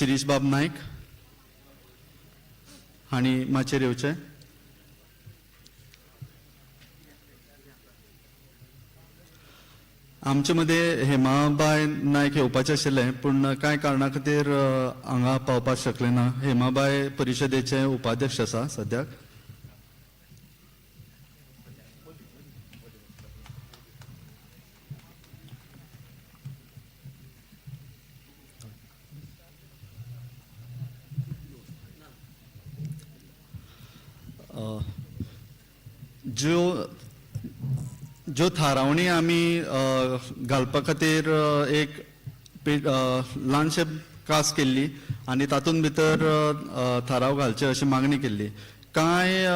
शिरीष बाब नायक हांणी माचयेर येवचें. आमचे मदें हेमाबाय नायक येवपाचें आशिल्लें, पूण कांय कारणा खातीर हांगा पावपाक शकलें ना. हेमाबाय परिशदेचे उपाध्यक्ष आसा सद्याक. ज्यो ज्यो थारावणी आमी घालपा खातीर एक ल्हानशें कास केल्ली आनी तातूंत भितर थाराव घालचे अशी मागणी केल्ली. कांय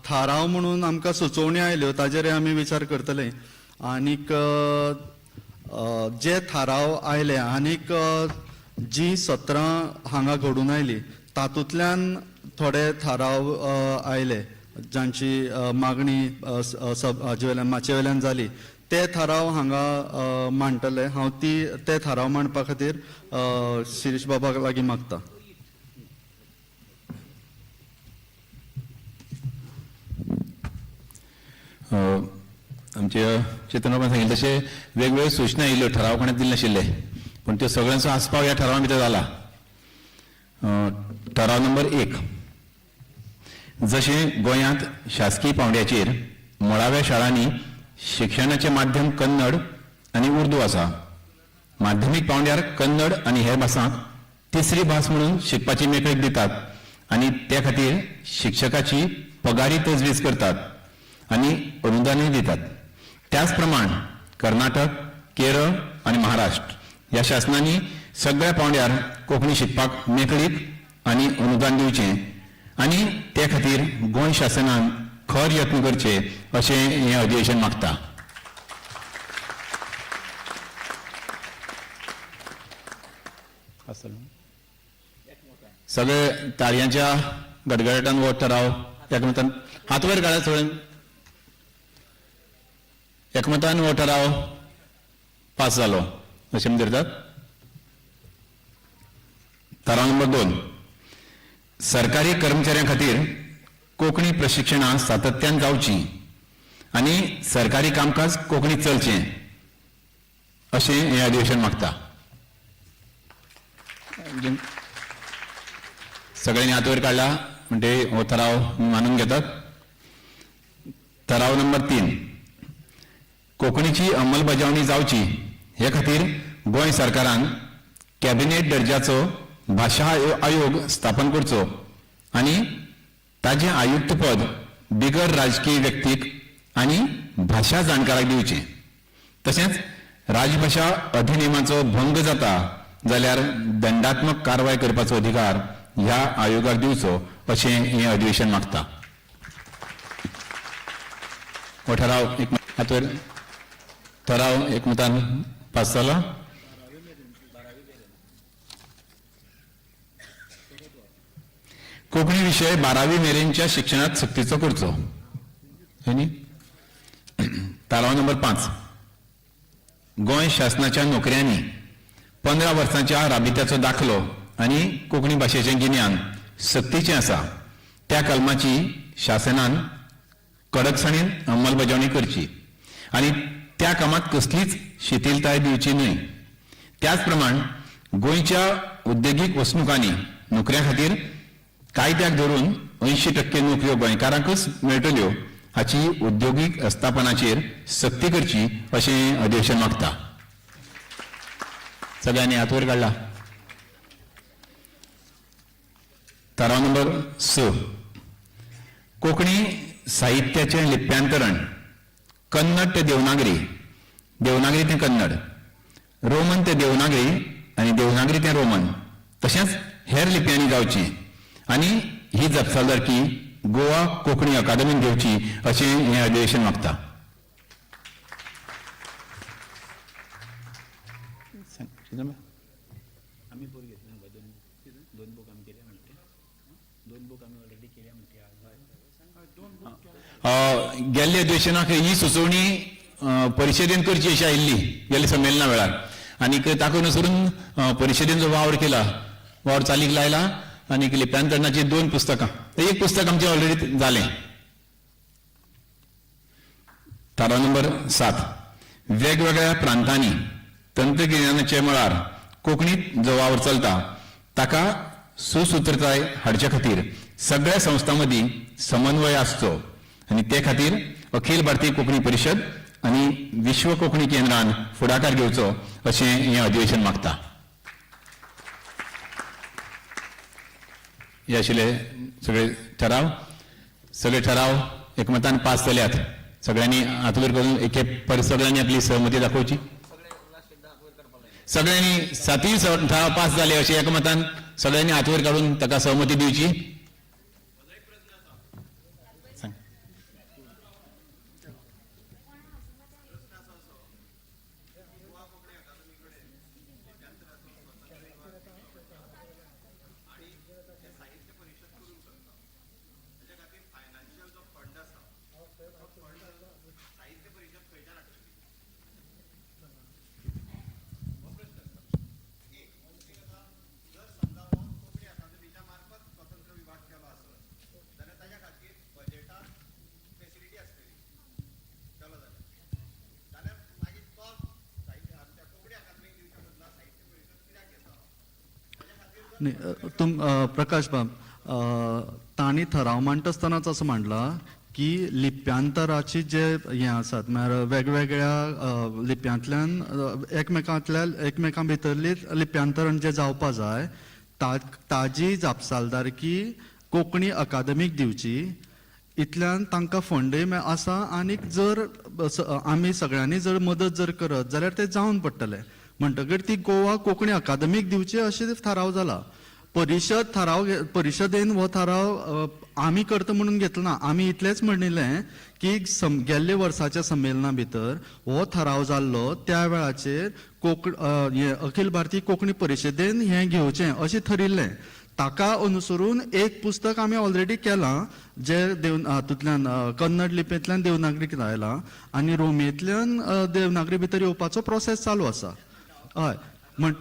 थाराव म्हणून आमकां सुचोवणी आयल्यो, ताजेर आमी विचार करतले. आनीक जे थाराव आयले आनीक जी सत्रां हांगा घडून आयली तातूंतल्यान थोडे थाराव आयले जांची मागणी हाजे वयल्यान माचये वयल्यान जाली, ते थाराव हांगा मांडटले. हांव ते थाराव मांडपा खातीर शिरीष बाबाक लागीं मागता. आमच्या चेतन बाबान सांगिल्लें तशें वेगवेगळ्यो सूचना येयल्यो, ठराव कोणें दिले नाशिल्ले, पूण त्यो सगळ्यांचो आस्पाव ह्या ठरावा भितर जाला. ठराव नंबर 1, जशें गोंयांत शासकीय पावंड्याचेर मुळाव्या शाळांनी शिक्षणाचें माध्यम कन्नड आनी उर्दू आसा, माध्यमीक पावंड्यार कन्नड आनी हेर भासांक तिसरी भास म्हणून शिकपाची मेकळीक दितात आनी ते खातीर शिक्षकाची पगारी तजवीज करतात आनी अनुदानूय दितात. त्याच प्रमाण कर्नाटक, केरळ आनी महाराष्ट्र ह्या शासनांनी सगळ्या पावंड्यार कोंकणी शिकपाक मेकळीक आनी अनुदान दिवचें आनी ते खातीर गोंय शासनान खर यत्न करचे अशें हें अधिवेशन मागता. सगळे ताळयांच्या गडगडाटान हो ठराव एकमतान हात वयर काडा सगळ्यान, एकमतान हो ठराव पास जालो अशें धरतात. ठराव नंबर 2, सरकारी कर्मचाऱ्यां खातीर कोंकणी प्रशिक्षणां सातत्यान जावची आनी सरकारी कामकाज कोंकणी चलचें अशें हें अधिवेशन मागता. सगळ्यांनी हात वयर काडला म्हणजे हो ठराव मानून घेतात. ठराव नंबर 3, कोंकणीची अंमलबजावणी जावची हे खातीर गोंय सरकारान कॅबिनेट दर्जाचो भाशा आयोग स्थापन करचो आनी ताजें आयुक्तपद बिगर राजकीय व्यक्तीक आनी भाशा जाणकाराक दिवचें. तशेंच राजभाशा अधिनेमाचो भंग जाता जाल्यार दंडात्मक कारवाय करपाचो अधिकार ह्या आयोगाक दिवचो अशें हें अधिवेशन मागता. हो ठराव एक हातवर ठराव एकमतान पास जाला. कोंकणी विशय 12वी मेरेनच्या शिक्षणांत सक्तीचो करचो. न्ही? ठराव नंबर 5, गोंय शासनाच्या नोकऱ्यांनी 15 वर्सांच्या राबित्याचो दाखलो आनी कोंकणी भाशेचें गिन्यान सक्तीचें आसा, त्या कलमाची शासनान कडकसाणेन अंमलबजावणी करची आनी त्या कामात कसलीच शिथिलताय दिवची न्हय. त्याच प्रमाण गोंयच्या उद्देगीक वसणुकांनी नोकऱ्यां खातीर कायद्याक धरून 80% नोकऱ्यो गोंयकारांकच मेळटल्यो हाची उद्योगीक आस्थापनाचेर सक्ती करची अशें अधिवेशन मागता. सगळ्यांनी हात वयर काडला. ठराव नंबर 6, कोंकणी साहित्याचें लिप्यांतरण कन्नड ते देवनागरी, देवनागरी ते कन्नड, रोमन ते देवनागरी आनी देवनागरी ते रोमन तशेंच हेर लिपयांनी जावचें आनी ही जापसालदारकी गोवा कोंकणी अकादमीन घेवची अशें हें अधिवेशन मागता. गेल्ल्या अधिवेशनाक ही सुचोवणी परिशदेन करची अशी आयिल्ली गेल्ल्या संमेलना वेळार आनीक ताका अनुसरून परिशदेन जो वावर केला वावर चालीक लायला आनी लिप्यांतरणाची 2 पुस्तकां, एक पुस्तक आमचें ऑलरेडी जालें. थाराव नंबर 7, वेगवेगळ्या प्रांतांनी तंत्रगिन्यानाच्या मळार कोंकणीत जो वावर चलता ताका सुसूत्रताय हाडचे खातीर सगळ्या संस्थां मदीं समन्वय आसचो आनी ते खातीर अखिल भारतीय कोंकणी परिशद आनी विश्व कोंकणी केंद्रान फुडाकार घेवचो अशें हें अधिवेशन मागता. हे आशिल्ले सगळे ठराव. सगळे ठराव एकमतान पास जाल्यात. सगळ्यांनी हात वयर करून एके पर सगळ्यांनी आपली सहमती दाखोवची. सगळ्यांनी 7 ठराव पास जाले अशें एकमतान सगळ्यांनी हात वयर काडून ताका सहमती दिवची. सांग. न्ही, तुम प्रकाश बाब, तांणी ठराव मांडटा आसतनाच असो मांडला की लिप्यांतराची जे हें आसात म्हळ्यार वेगवेगळ्या लिप्यांतल्यान एकमेकांतल्या एकमेकां भितरली लिप्यांतरण जें जावपा जाय ताजी जापसालदारकी कोंकणी अकादमीक दिवची. इतल्यान तांकां फंडय आसा आनीक जर आमी सगळ्यांनी जर मदत जर करत जाल्यार तें जावन पडटलें. म्हणटकीर ती गोवा कोंकणी अकादमीक दिवची अशें थाराव जाला. परिशद थाराव परिशदेन हो थाराव आमी करता म्हणून घेतलो ना. आमी इतलेंच म्हणिल्लें की गेल्ले वर्साच्या संमेलना भितर हो थाराव जाल्लो त्या वेळाचेर हें अखिल भारतीय कोंकणी परिशदेन हें घेवचें अशें थरिल्लें. ताका अनुसरून एक पुस्तक आमी ऑलरेडी केलां जें देव हातूंतल्यान कन्नड लिपयेंतल्यान देवनागरीक आयलां आनी रोमेंतल्यान देवनागरी भितर येवपाचो प्रोसेस चालू आसा. हय, म्हण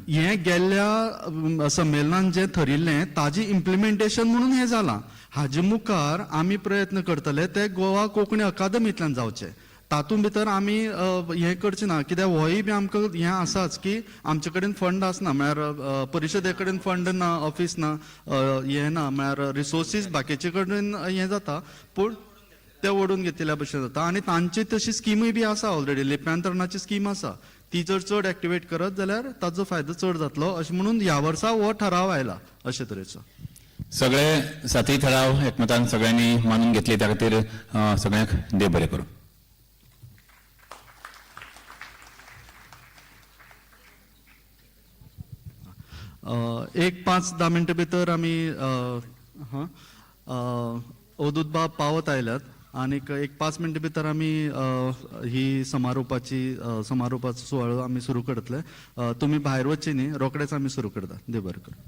हें गेल्ल्या संमेलनान जें थरिल्लें ताजी इम्प्लिमेंटेशन म्हणून हें जालां. हाजे मुखार आमी प्रयत्न करतले ते गोवा कोंकणी अकादमींतल्यान जावचें. तातूंत भितर आमी हें करचें ना, कित्याक होय बी आमकां हें आसाच की आमचे कडेन फंड आसना, म्हळ्यार परिशदे कडेन फंड ना, ऑफीस ना, हें ना, म्हळ्यार रिसोर्सीस बाकीचे कडेन हें जाता, पूण ते ओडून घेतिल्ल्या भशेन जाता. आनी तांची तशी स्किमूय बी आसा ऑलरेडी, लिप्यांतरणाची स्कीम आसा, ती जर चड एक्टिवेट करत जाल्यार ताचो फायदो चड जातलो अशें म्हणून ह्या वर्सा हो ठराव आयला अशे तरेचो. सगळे 7 ठराव एकमतान सगळ्यांनी मानून घेतले, त्या खातीर सगळ्यांक देव बरें करूं. एक 5-10 मिनटां भितर आमी अवधूत बाब पावत आयल्यात आनीक एक 5 मिनटां भितर आमी ही समारोपाची समारोपाचो सुवाळो आमी सुरू करतले. तुमी भायर वचचे न्ही, रोखडेच आमी सुरू करता. देव बरें करूं.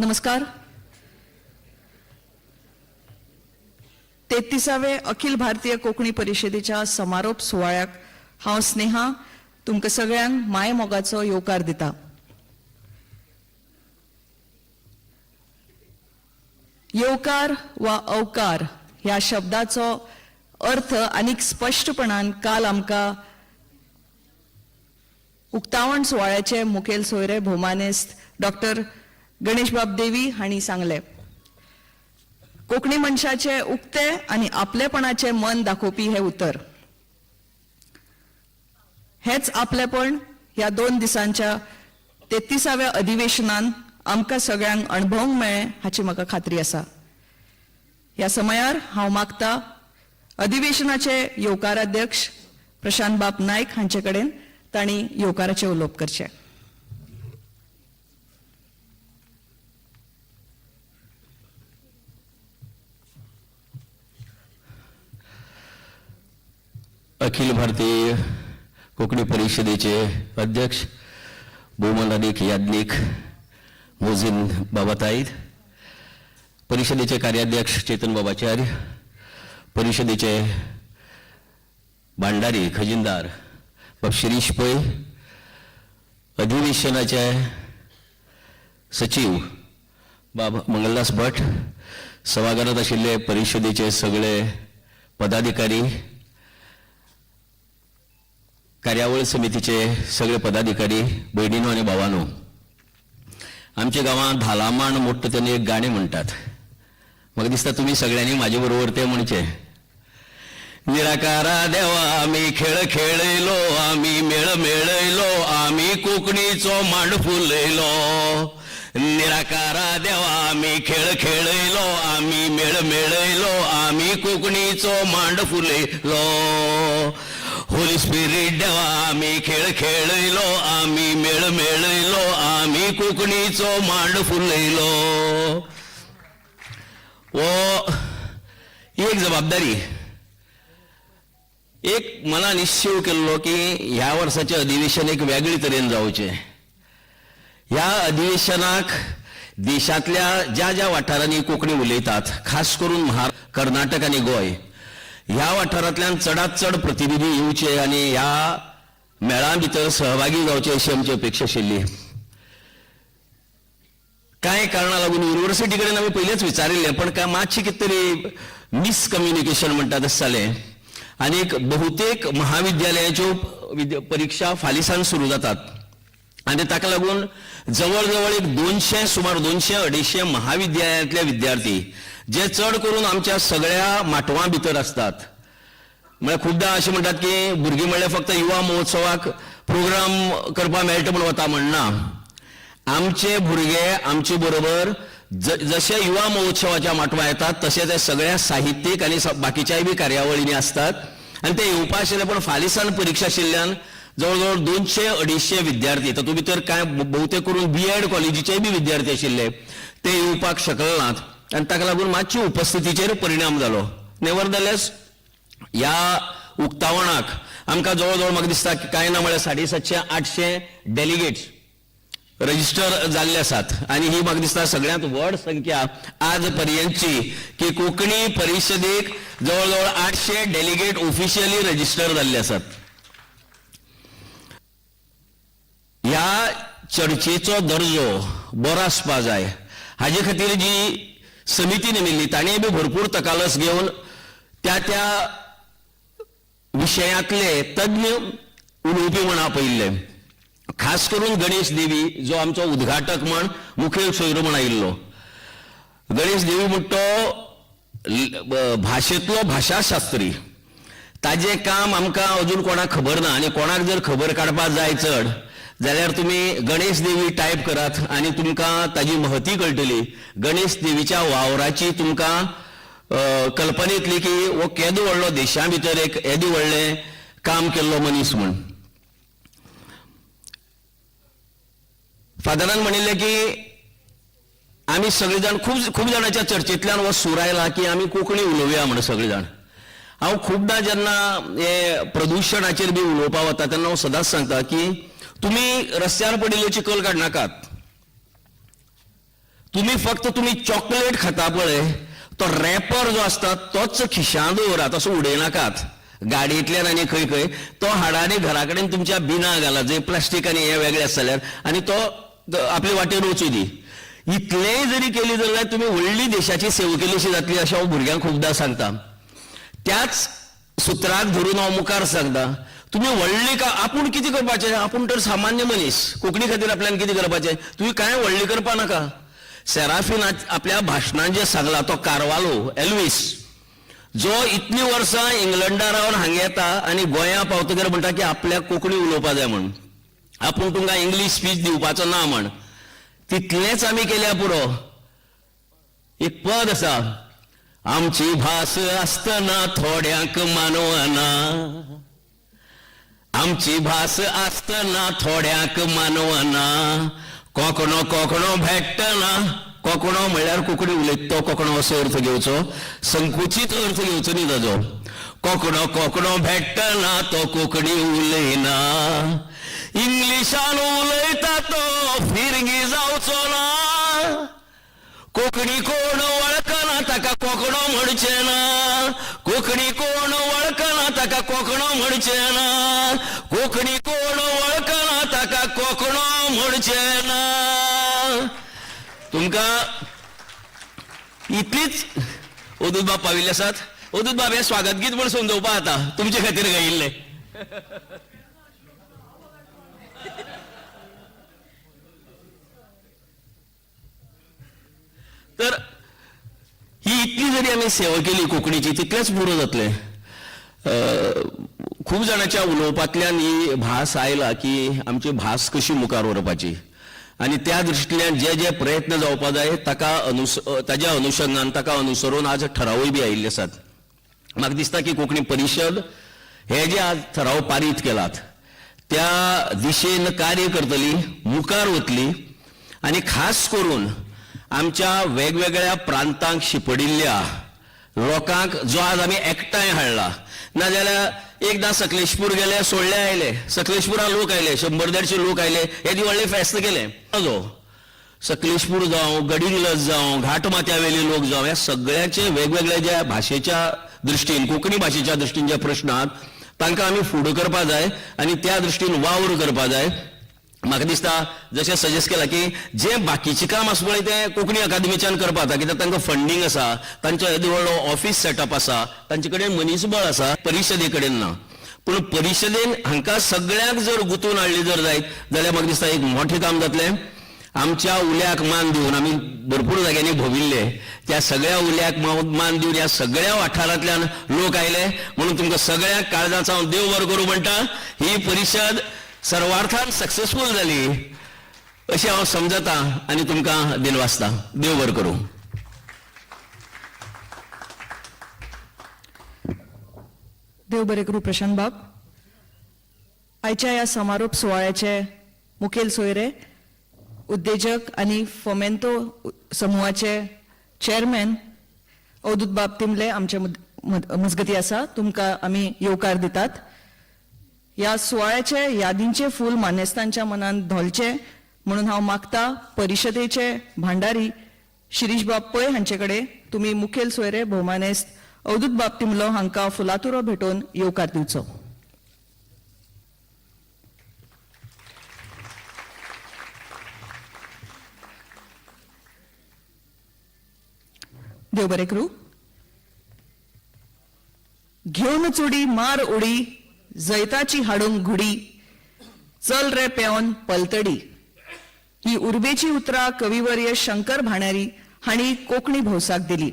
नमस्कार. 33वे अखिल भारतीय कोंकणी परिशदेच्या समारोप सुवाळ्याक हांव स्नेहा तुमकां सगळ्यांक मायमोगाचो येवकार दिता. येवकार वा अवकार ह्या शब्दाचो अर्थ आनीक स्पश्टपणान काल आमकां उक्तावण सुवाळ्याचे मुखेल सोयरे भोवमानेस्त डॉक्टर गणेशबाब देवी हांणी सांगले. कोंकणी मनशाचे उक्ते आनी आपलेपणाचे मन दाखोवपी हे उतर. हेच आपलेपण ह्या 2 दिसांच्या 33व्या अधिवेशनान आमकां सगळ्यांक अणभवंक मेळ्ळें हाची म्हाका खात्री आसा. ह्या समयार हांव मागता अधिवेशनाचे येवकाराध्यक्ष प्रशांत बाब नायक हांचे कडेन तांणी येवकाराचें उलोवप करचें. अखिल भारतीय कोंकणी परिशदेचे अध्यक्ष भोवमानादीक याज्ञीक मोझीन बाबा ताईद, परिशदेचे कार्याध्यक्ष चेतन बाबाचार्य, परिशदेचे भांडारी खजिनदार बाब शिरीष पै, अधिवेशनाचे सचीव बाब मंगलदास भट, सभाघरात आशिल्ले परिशदेचे सगळे पदाधिकारी, कार्यावळ समितीचे सगळे पदाधिकारी, भयणीनो आनी भावानो, आमच्या गांवांत धालामाण मोडटा तेन्ना एक गाणें म्हणटात. म्हाका दिसता तुमी सगळ्यांनी म्हाजे बरोबर तें म्हणचें. निराकारा देवा आमी खेळ खेळयलो, आमी मेळ मेळयलो, आमी कोंकणीचो मांड फुलयलो. निराकारा देवा आमी खेळ खेळयलो, आमी मेळ मेळयलो, आमी कोंकणीचो मांड फुलयलो. होली स्पिरीट देवा आमी खेळ खेळयलो, आमी मेळ मेळयलो, आमी कोंकणीचो मांड फुलयलो. हो एक जबाबदारी, एक मना निश्चीव केल्लो की ह्या वर्साचें अधिवेशन एक वेगळे तरेन जावचें. ह्या अधिवेशनाक देशांतल्या ज्या ज्या वाठारांनी कोंकणी उलयतात, खास करून कर्नाटक आनी गोंय ह्या वाठारांतल्यान चडांत चड प्रतिनिधी येवचे आनी ह्या मेळां भितर सहभागी जावचे अशी आमची अपेक्षा आशिल्ली. कांय कारणां लागून युनिवर्सिटी कडेन आमी पयलेच विचारिल्लें, पण काय मातशें कितें तरी मिसकम्युनिकेशन म्हणटा तशें जालें आनीक बहुतेक महाविद्यालयाच्यो परिक्षा फालिसान सुरू जातात आनी ताका लागून जवळ जवळ एक 200 सुमार 200-250 महाविद्यालयांतले विद्यार्थी जे चड करून आमच्या सगळ्या माटवां भितर आसतात. म्हळ्यार खुबदां अशें म्हणटात की भुरगीं म्हणल्यार फक्त युवा महोत्सवाक प्रोग्राम करपाक मेळटा म्हूण वता म्हणना. आमचे भुरगे आमचे बरोबर जशे युवा महोत्सवाच्या माटवा येतात तशे ते सगळ्या साहित्यीक आनी बाकीच्याय बी कार्यावळींनी आसतात आनी ते येवपा आशिल्ले, पण फालिसान परिक्षा आशिल्ल्यान जवळ जवळ 200-250 विद्यार्थी, तातूंत भितर कांय बहुतेक करून बी एड कॉलेजीचेय बी विद्यार्थी आशिल्ले, ते येवपाक शकले नात आनी ताका लागून मातशी उपस्थितीचेर परिणाम जालो. नेवरदलेस ह्या उक्तावणाक आमकां जवळ जवळ म्हाका दिसता की कांय ना म्हळ्यार 750-800 डेलिगेट्स रजिस्टर जाल्ले आसात आनी ही म्हाका दिसता सगळ्यांत व्हड संख्या आज पर्यंतची की कोंकणी परिशदेक जवळ जवळ 800 डेलिगेट ऑफिशियली रजिस्टर जाल्ले आसात. ह्या चर्चेचो दर्जो बरो आसपा जाय हाजे खातीर जी समिती नेमिल्ली ताणें बी भरपूर तकालस घेवन त्या त्या विशयांतले तज्ञ उलोवपी म्हण आपयिल्ले. खास करून गणेश देवी जो आमचो उद्घाटक म्हण मुखेल सोयरो म्हण आयिल्लो. गणेश देवी म्हण तो भाशेंतलो भाशाशास्त्री, ताजें काम आमकां अजून कोणाक खबर ना आनी कोणाक जर खबर काडपाक जाय चड जाल्यार तुमी गणेश देवी टायप करात आनी तुमकां ताजी महती कळटली. गणेश देवीच्या वावराची तुमकां कल्पना येतली की हो केदो व्हडलो देशा भितर एक येदें व्हडलें काम केल्लो मनीस म्हूण. फादरान म्हणिल्लें की आमी सगळे जाण खूब खूब जाणांच्या चर्चेंतल्यान हो सूर आयला की आमी कोंकणी उलोवया म्हण सगळे जाण. हांव खुबदां जेन्ना हे प्रदुशणाचेर बी उलोवपाक वता तेन्ना हांव सदांच सांगता की तुमी रस्त्यार पडिल्ले चिखल काडनाकात, तुमी फक्त तुमी चॉकलेट खाता पळय, तो रॅपर जो आसता तोच खिशांत दवरात, असो उडयनाकात गाडयेंतल्यान आनी खंय खंय तो हाडा आनी घरा कडेन तुमच्या बिना घाला, जंय प्लास्टीक आनी हें वेगळें आसा जाल्यार, आनी तो आपले वाटेर वचूं दी. इतलेंय जरी केली जाल्यार तुमी व्हडली देशाची सेवा केलीशी जातली अशें हांव भुरग्यांक खुबदां सांगता. त्याच सुत्राक धरून हांव मुखार सांगता, तुमी व्हडली का आपूण कितें करपाचें, आपूण तर सामान्य मनीस, कोंकणी खातीर आपल्यान कितें करपाचें, तुमी कांय व्हडली करपा नाका. सेराफीन आपल्या भाशणान जें सांगला, तो कारवालो एल्वीस जो इतलीं वर्सां इंग्लंडा रावन हांगा येता आनी गोंया पावतकीर म्हणटा की आपल्याक कोंकणी उलोवपा जाय म्हण, आपूण तुमकां इंग्लीश स्पीच दिवपाचो ना म्हण, तितलेंच आमी केल्या पुरो. एक पद आसा, आमची भास आसतना थोड्यांक मानवना, आमची भास आसतना थोड्यांक मानवना, कोंकणो कोंकणो भेटना. कोंकणो म्हणल्यार कोंकणी उलयता तो कोंकणो असो अर्थ घेवचो, संकुचीत अर्थ घेवचो न्ही ताजो. कोंकणो कोंकणो भेटना तो कोंकणी उलयना, इंग्लिशान उलयता तो फिरंगी जावचो ना, कोंकणी कोण वळखना ताका कोंकणो म्हणचें ना, कोंकणी कोण वळखना ताका कोंकणो म्हणचें ना, कोंकणी कोण वळखना ताका कोंकणो म्हणचें ना. तुमकां इतलीच अवधूत बाब पाविल्ले आसात. अवधूत बाब हें स्वागत गीत म्हूण समजोवपा आतां तुमचे खातीर गायिल्लें. तर ही इतली जरी आमी सेवा केली कोंकणीची तितलेंच पुरो जातलें. खूब जाणांच्या उलोवपांतल्यान ही भास आयला की आमची भास कशी मुखार व्हरपाची, आनी त्या दृश्टींतल्यान जे जे प्रयत्न जावपा जाय ताका ताज्या अनुशंगान ताका अनुसरून आज ठरावूय बी आयिल्ले आसात. म्हाका दिसता की कोंकणी परिशद हे जे आज ठराव पारीत केलात त्या दिशेन कार्य करतली, मुखार वतली, आनी खास करून आमच्या वेगवेगळ्या प्रांतांक शिपडिल्ल्या लोकांक जो आज आमी एकठांय हाडला. नाजाल्यार एकदां सकलेशपूर गेले, सोडले आयले, सकलेशपुरा लोक आयले, 100-150 लोक आयले, येदी व्हडलें फेस्त केलें. जो सकलेशपूर जावं, गडिंग्लज जावं, घाटमाथ्यावेले लोक जावं, ह्या सगळ्यांचे वेगवेगळ्या ज्या भाशेच्या दृश्टीन, कोंकणी भाशेच्या दृश्टीन जे प्रश्न आहात तांकां आमी फुडें करपा जाय आनी त्या दृश्टीन वावर करपा जाय. म्हाका दिसता जशें सजेस्ट केलां की जें बाकीचें काम आसा पळय तें कोंकणी अकादमीच्यान करपा जाता, कित्याक तांकां फंडींग आसा, तांचो येदो व्हडलो ऑफिस सेटअप आसा, तांचे कडेन मनीसबळ आसा, परिशदे कडेन ना. पूण परिशदेन हांकां सगळ्यांक जर गुंतून हाडली जर जायत जाल्यार म्हाका दिसता एक मोठें काम जातलें. आमच्या उल्याक मान दिवन आमी भरपूर जाग्यांनी भोविल्ले, त्या सगळ्या उल्याक मान दिवन ह्या सगळ्या वाठारांतल्यान लोक आयले म्हणून तुमकां सगळ्यांक काळजाचो हांव देव बरो करूं म्हणटा. ही परिशद सर्वार्थान सक्सेसफूल जाली अशें हांव समजता आनी तुमकां दिनवासता. देव बरो करूं. देव बरें करूं प्रशांत बाब. आयच्या ह्या समारोप सुवाळ्याचे मुखेल सोयरे उद्देजक आनी फोमेंतो समुहाचे चेअरमॅन अवधूत बाब तिमले आमचे मजगती आसा, तुमकां आमी येवकार दितात. ह्या सुवाळ्याचे यादींचे फूल मानेस्तांच्या मनान धोलचे म्हणून हांव मागता परिशदेचे भांडारी शिरीष बाब पै हांचे कडेन तुमी मुखेल सोयरे भोवमानेस्त अवधूत बाब तिमलो हांकां फुलातुरो भेटोवन येवकार दिवचो. देव बरें करूं. घेवन चुडी मार उडी, जैताची हाडूंक घुडी, चल रे पेवन पलतडी, ही उर्बेची उतरां कविवर्य शंकर भाणारी हांणी कोंकणी भौसाक दिली.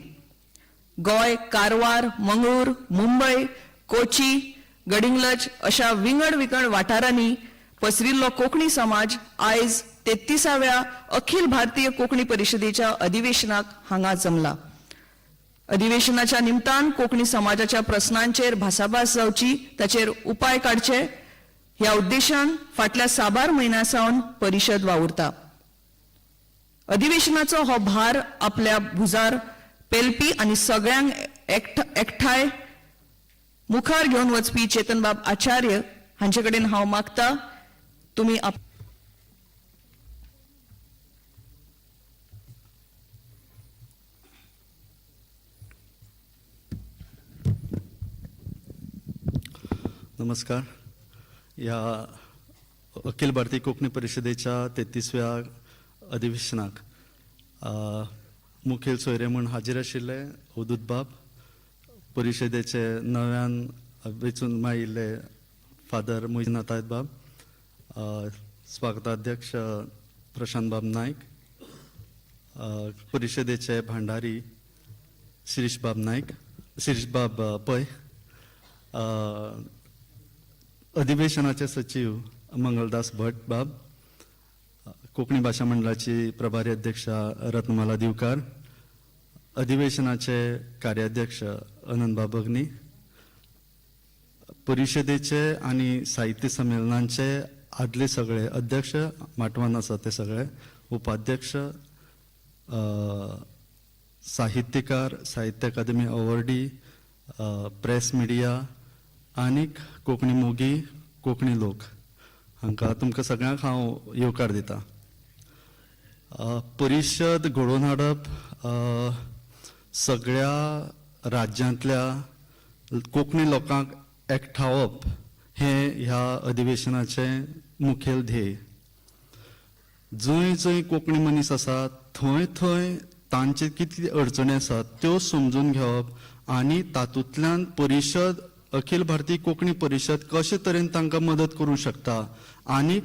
गोंय, कारवार, मंगळूर, मुंबय, कोची, गडिंग्लज अशा विंगड विंगड वाठारांनी पसरिल्लो कोंकणी समाज आयज 33व्या अखिल भारतीय कोंकणी परिशदेच्या अधिवेशनाक हांगा जमला. अधिवेशनाच्या निमतान कोंकणी समाजाच्या प्रस्नांचेर भासाभास जावची, ताचेर उपाय काडचे ह्या उद्देशान फाटल्या साबार म्हयन्या सावन परिशद वावुरता. अधिवेशनाचो हो भार आपल्या भुजार पेलपी आनी सगळ्यांक एकठांय मुखार घेवन वचपी चेतनबाब आचार्य हांचे कडेन हांव मागता तुमी नमस्कार. ह्या अखिल भारतीय कोंकणी परिशदेच्या 33व्या अधिवेशनाक मुखेल सोयरे म्हूण हाजीर आशिल्ले अवधूत बाब, परिशदेचे नव्यान वेंचून आयिल्ले फादर मोहित नातायत बाब, स्वागताध्यक्ष प्रशांत बाब नायक, परिशदेचे भांडारी शिरीष बाब नायक, शिरीष बाब पै, अधिवेशनाचे सचिव मंगलदास भट बाब, कोंकणी भाशा मंडळाची प्रभारी अध्यक्षा रत्नमाला दिवकार, अधिवेशनाचे कार्याध्यक्ष अनंत बाब अग्नी, परिशदेचे आनी साहित्य संमेलनाचे आदले सगळे अध्यक्ष माटवान आसा ते सगळे उपाध्यक्ष, साहित्यकार, साहित्य अकादमी अवॉर्डी, प्रेस मिडिया आनीक कोंकणी मोगी कोंकणी लोक हांकां तुमकां सगळ्यांक हांव येवकार दिता. परिशद घडोवन हाडप सगळ्या राज्यांतल्या कोंकणी लोकांक एकठावप हें ह्या अधिवेशनाचें मुखेल ध्येय. जंय जंय कोंकणी मनीस आसा थंय थंय तांचे कितली अडचणी आसात त्यो समजून घेवप आनी तातूंतल्यान परिशद अखिल भारतीय कोंकणी परिशद कशे तरेन तांकां मदत करूंक शकता आनी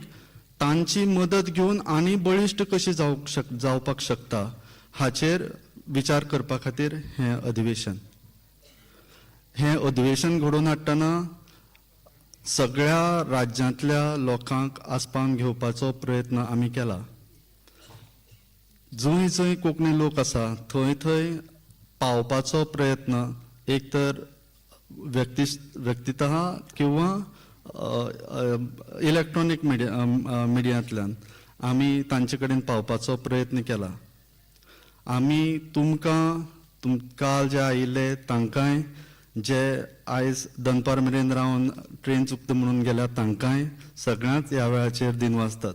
तांची मदत घेवन आनी बळिश्ट कशी जावपाक शकता हाचेर विचार करपा खातीर हें अधिवेशन. हें अधिवेशन घडोवन हाडटना सगळ्या राज्यांतल्या लोकांक आसपावन घेवपाचो प्रयत्न आमी केला. जंय जंय कोंकणी लोक आसा थंय थंय पावपाचो प्रयत्न एक तर व्यक्तितः किंवा इलेक्ट्रॉनीक मिडियांतल्यान आमी तांचे कडेन पावपाचो प्रयत्न केला. आमी तुमकां काल जे आयिल्ले तांकांय, जे आयज दनपार मेरेन रावन ट्रेन चुकता म्हणून गेल्यात तांकांय सगळ्यांच ह्या वेळाचेर दिनवासतात.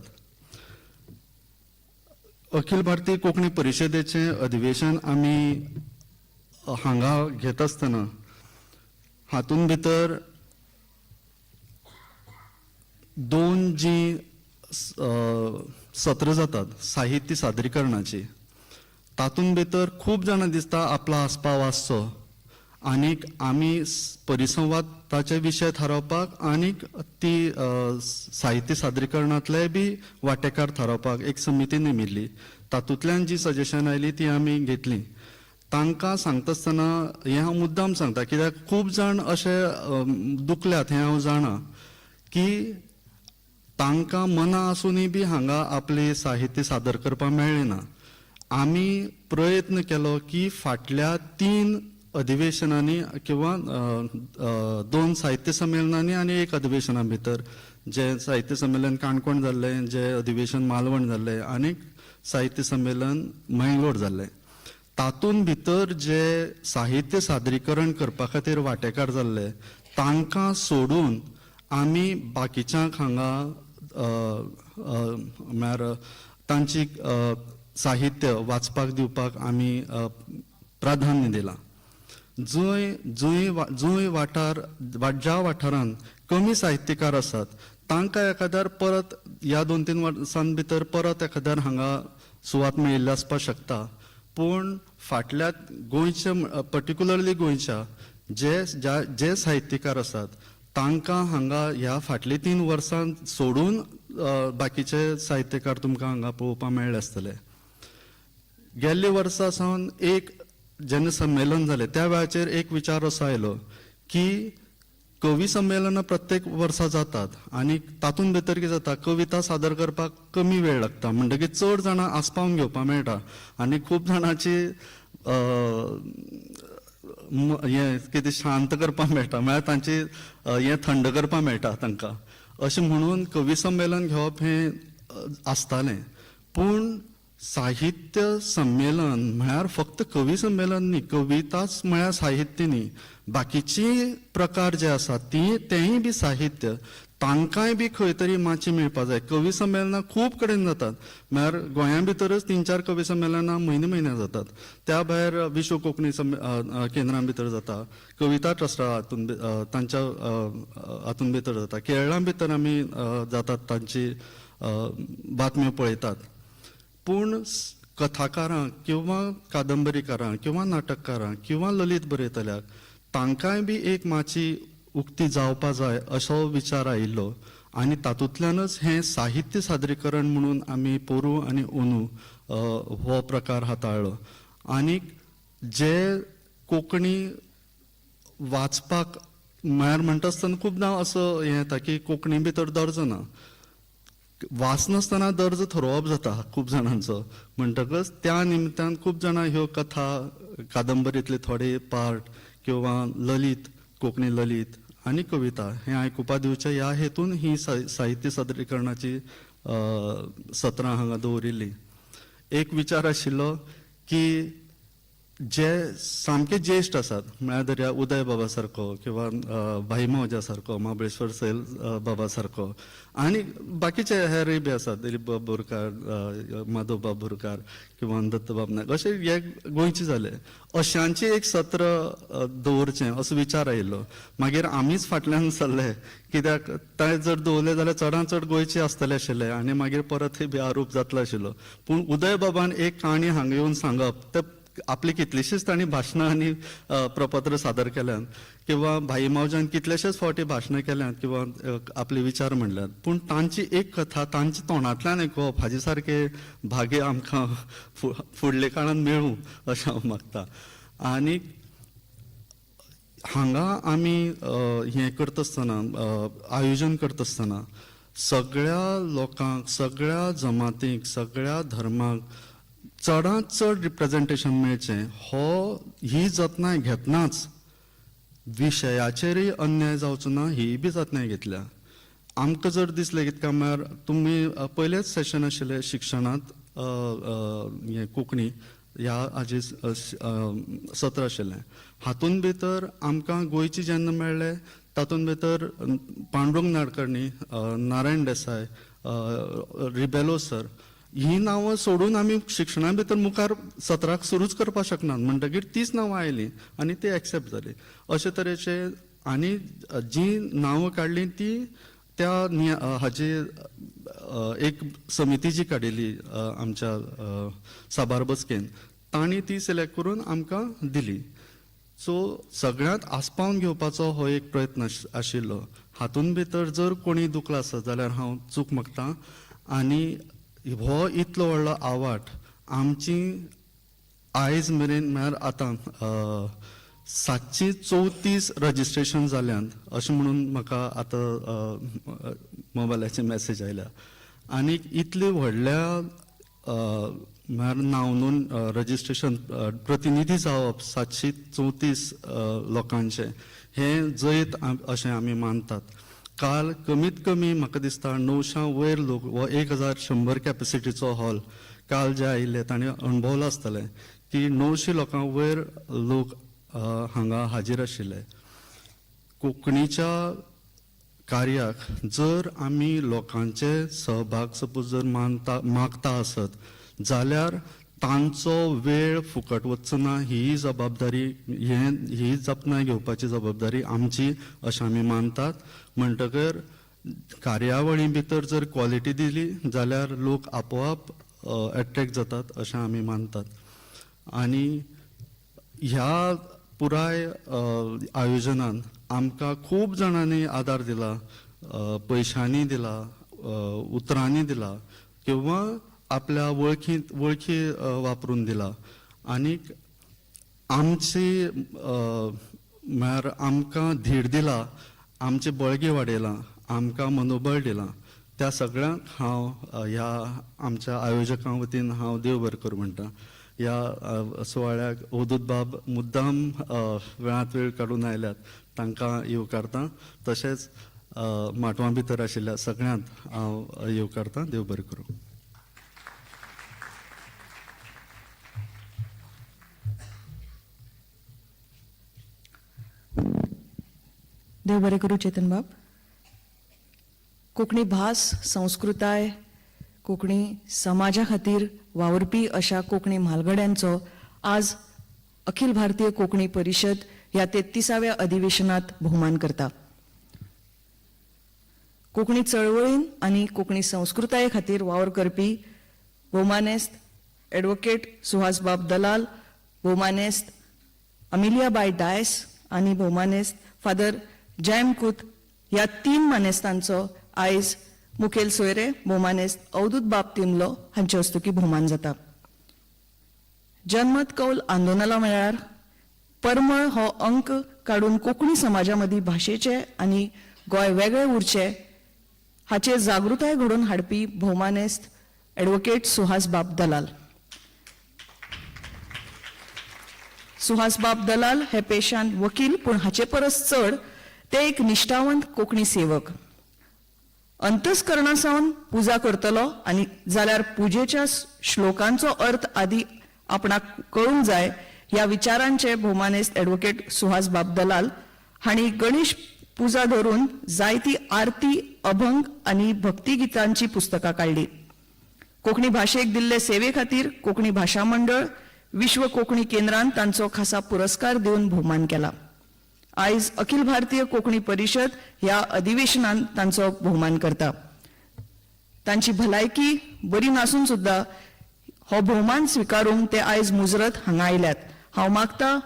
अखिल भारतीय कोंकणी परिशदेचें अधिवेशन आमी हांगा घेत आसतना हातूंत भितर दोन जीं सत्रां जातात साहित्य सादरीकरणाची तातूंत भितर खूब जाणां दिसता आपलो आस्पाव आसचो आनीक आमी परिसंवादाचे विशय थारावपाक आनीक ती साहित्य सादरीकरणांतले बी वांटेकार थारावपाक एक समिती नेमिल्ली. तातूंतल्यान जी सजेशन आयली ती आमी घेतली. तांकां सांगता आसतना हें हांव मुद्दाम सांगता कित्याक खूब जाण अशे दुखल्यात हें हांव जाणा की तांकां मना आसुनूय बी हांगा आपलें साहित्य सादर करपाक मेळ्ळें ना. आमी प्रयत्न केलो की फाटल्या 3 अधिवेशनांनी किंवा 2 साहित्य संमेलनांनी आनी 1 अधिवेशना भितर जें साहित्य संमेलन काणकोण जाल्लें, जें अधिवेशन मालवण जाल्लें आनी साहित्य संमेलन मंगलोर जाल्लें, तातूंत भितर जे साहित्य सादरीकरण करपा खातीर वांटेकार जाल्ले तांकां सोडून आमी बाकीच्यांक हांगा म्हळ्यार तांची साहित्य वाचपाक दिवपाक आमी प्राधान्य दिलां. जंय जंय जंय वाठार ज्या वाठारांत कमी साहित्यकार आसात तांकां एखाद्यार परत ह्या 2-3 वर्सां भितर परत एखाद्यार हांगा सुवात मेळिल्ली आसपाक शकता. पूण फाटल्या गोंयच्या पर्टिक्युलरली गोंयच्या जे जे साहित्यकार आसात तांकां हांगा ह्या फाटली 3 वर्सां सोडून बाकीचे साहित्यकार तुमकां हांगा पळोवपाक मेळ्ळे आसतले. गेल्ले वर्सा सावन एक जेन्ना संमेलन जालें त्या वेळाचेर एक विचार असो आयलो की कवी संमेलनां प्रत्येक वर्सा जातात आनी तातूंत भितर कितें जाता कविता सादर करपाक कमी वेळ लागता म्हणटकीर चड जाणां आस्पावन घेवपाक मेळटा आनी खूब जाणांची हें कितें शांत करपाक मेळटा म्हळ्यार तांची हें थंड करपाक मेळटा तांकां. अशें म्हणून कवी संमेलन घेवप हें आसतालें. पूण साहित्य संमेलन म्हळ्यार फक्त कवी संमेलन न्ही, कविताच म्हळ्यार साहित्य न्ही, बाकीची प्रकार जे आसात ती तेंय बी साहित्य. तांकांय बी खंय तरी माची मेळपा जाय. कवी संमेलनां खूब कडेन जातात, म्हळ्यार गोंया भितरच 3-4 कवी संमेलनां म्हयने म्हयन्या जातात. त्या भायर विश्व कोंकणी केंद्रां भितर जाता, कविता ट्रस्टा हातून तांच्या हातून भितर जाता, केरळा भितर आमी जातात तांची बातम्यो पळयतात. पूण कथाकारांक किंवा कादंबरीकारांक किंवा नाटककारांक किंवा ललित बरयतल्याक तांकांय बी एक माची उक्ती जावपा जाय असो विचार आयिल्लो आनी तातूंतल्यानच हें साहित्य सादरीकरण म्हणून आमी पोरूं आनी अंदू हो प्रकार हाताळ्ळो. आनीक जे कोंकणी वाचपाक म्हळ्यार म्हणटा आसतना खुबदां असो हें येता की कोंकणी भितर दर्जो ना, वाचनासतना दर्जो थरोवप जाता खूब जाणांचो. म्हणटकच त्या निमतान खूब जाणां ह्यो कथा कादंबरीतले थोडे पार्ट किंवा ललित कोंकणी ललित आनी कविता हें आयकुपा दिवचें ह्या हेतून ही साहित्य सादरीकरणाची सत्रां हांगा दवरिल्ली. एक विचार आशिल्लो की जे सामके ज्येश्ठ आसात म्हळ्यार दर्या उदय बाबा सारको किंवा भाई मावजा सारको, महाबळेश्वर सैल बाबा सारको आनी बाकीचे हेरय बी आसात, दिलीप बाब बोरकार, माधव बाब बोरकार किंवा दत्तबाब नायक, अशे हे गोंयचे जाले. अशांचे एक सत्र दवरचें असो विचार आयिल्लो. मागीर आमीच फाटल्यान सरले कित्याक ते जर दवरले जाल्यार चडान चड गोंयचे आसतले आशिल्ले आनी मागीर परतय बी आरोप जातलो आशिल्लो. पूण उदय बाबान एक काणी हांगा येवन सांगप, ते आपली कितलीशीच तांणी भाशणां आनी प्रपत्र सादर केल्यात किंवा भाई मावजान कितलेशेच फावटी भाशणां केल्यात किंवा आपले विचार म्हणल्यात, पूण तांची एक कथा तांच्या तोंडांतल्यान आयकुवप हाजे सारकें भाग्य आमकां फुडल्या काळान मेळूं अशें हांव मागता. आनी हांगा आमी हें करता आसतना, आयोजन करता आसतना सगळ्या लोकांक, सगळ्या जमातींक, सगळ्या धर्मांक चडांत चड रिप्रेजेंटेशन मेळचें हो ही जतनाय घेतनाच विशयाचेरय अन्याय जावचो ना ही बी जतनाय घेतल्या. आमकां जर दिसलें कितक्या म्हळ्यार तुमी पयलेच सेशन आशिल्लें शिक्षणांत हें कोंकणी ह्या हाजे सत्र आशिल्लें, हातूंत भितर आमकां गोंयची जेन्ना मेळ्ळें तातूंत भितर पांडुरंग नाडकर्णी, नारायण देसाय, रिबेलो सर ही नांवां सोडून आमी शिक्षणा भितर मुखार सत्राक सुरूच करपाक शकनात. म्हणटकीर तीच नांवां आयलीं आनी ती एक्सेप्ट जाली. अशे तरेचे आनी जी नांवां काडलीं ती त्या हाजे एक समिती जी काडिल्ली आमच्या साबार बसकेन तांणी ती सिलेक्ट करून आमकां दिली. सो सगळ्यांत आस्पावन घेवपाचो हो एक प्रयत्न आशिल्लो. हातूंत भितर जर कोणी दुखला आसत जाल्यार हांव चूक मागता. आनी हो इतलो व्हडलो आवाठ आमची आयज मेरेन म्हळ्यार आतां 734 रजिस्ट्रेशन जाल्यात अशें म्हणून म्हाका आतां मोबायलाचेर मॅसेज आयल्या. आनी इतले व्हडल्या म्हळ्यार नांव नोंद रजिस्ट्रेशन प्रतिनिधी जावप 734 लोकांचें हें जैत अशें आमी मानतात. काल कमीत कमी म्हाका दिसता 900 वयर लोक हो 1100 कॅपेसिटीचो हॉल काल जे आयिल्ले तांणी अणभवलां आसतलें की 900 लोकां वयर लोक हांगा हाजीर आशिल्ले. कोंकणीच्या कार्याक जर आमी लोकांचे सहभाग सपोज जर मागता आसत जाल्यार तांचो वेळ फुकट वचचो ना ही जबाबदारी, ही जतनाय घेवपाची जबाबदारी आमची अशें आमी मानतात. म्हणटकर कार्यावळी भितर जर क्वॉलिटी दिली जाल्यार लोक आपोआप एट्रेक्ट जातात अशें आमी मानतात. आनी ह्या पुराय आयोजनान आमकां खूब जाणांनी आदार दिला, पयशांनी दिला, उतरांनी दिला किंवा आपल्या वळखी वापरून दिला. आनीक आमची म्हळ्यार आमकां धीर दिला, आमचें बळगें वाडयलां, आमकां मनोबळ दिलां. त्या सगळ्यांक हांव ह्या आमच्या आयोजकां वतीन हांव देव बरें करूं म्हणटा. ह्या सुवाळ्याक अवधूत बाब मुद्दाम वेळांत वेळ काडून आयल्यात तांकां येवकारता, तशेंच माटवां भितर आशिल्ल्या सगळ्यांत हांव येवकारता. देव बरें करूं. देव बरें करूं चेतन बाब. कोंकणी भास, संस्कृताय, कोंकणी समाजा खातीर वावुरपी अशा कोंकणी म्हालगड्यांचो आज अखिल भारतीय कोंकणी परिशद ह्या 33व्या अधिवेशनात भोवमान करता. कोंकणी चळवळीन आनी कोंकणी संस्कृताये खातीर वावर करपी भोवमानेस्त एडवोकेट सुहासबाब दलाल, भोवमानेस्त अमिलियाबाय डायस आनी भोवमानेस्त फादर जॅम कुत ह्या तीन मानेस्तांचो आयज मुखेल सोयरे भोवमानेस्त अवधूत बाब तिमलो हांचे हस्तुकीं भोवमान जाता. जनमत कौल आंदोलना वेळार परमळ हो अंक काडून कोंकणी समाजा मदीं भाशेचे आनी गोंय वेगळें उरचें हाचेर जागृताय घडोवन हाडपी भोवमानेस्त एडवोकेट सुहासबाब दलाल. सुहासबाब दलाल हे पेशान वकील, पूण हाचे परस चड ते एक निश्ठावंत कोंकणी सेवक. अंतस्करणा सावन पुजा करतलो आनी जाल्यार पुजेच्या श्लोकांचो अर्थ आदी आपणाक कळूंक जाय ह्या विचारांचे भोवमानेस्त एडवोकेट सुहासबाब दलाल हांणी गणेश पुजा धरून जायती आरती, अभंग आनी भक्तिगितांची पुस्तकां काडली. कोंकणी भाशेक दिल्ले सेवे खातीर कोंकणी भाशा मंडळ, विश्व कोंकणी केंद्रान तांचो खासा पुरस्कार दिवन भोवमान केला. आयज अखिल भारतीय कोंकणी परिशद ह्या अधिवेशनान तांचो भोवमान करता. तांची भलायकी बरी नासून सुद्दां हो भोवमान स्विकारूंक ते आयज मुजरत हांगा आयल्यात. हांव मागता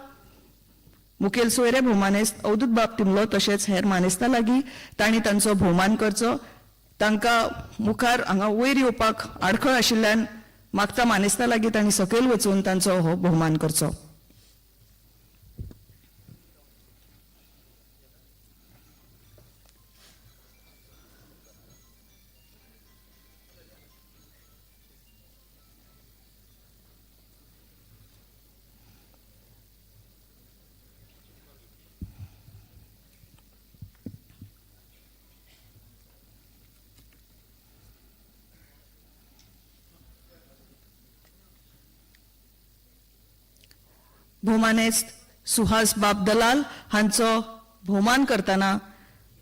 मुखेल सोयरे भोवमानेस्त अवधूत बाब तिमलो तशेंच हेर मानेस्तां लागीं तांणी तांचो भोवमान करचो. तांकां मुखार हांगा वयर येवपाक आडखळ आशिल्ल्यान मागता मानेस्तां लागीं तांणी सकयल वचून तांचो हो भोवमान करचो. भोवमानेस्त सुहास बाब दलाल हांचो भोवमान करतना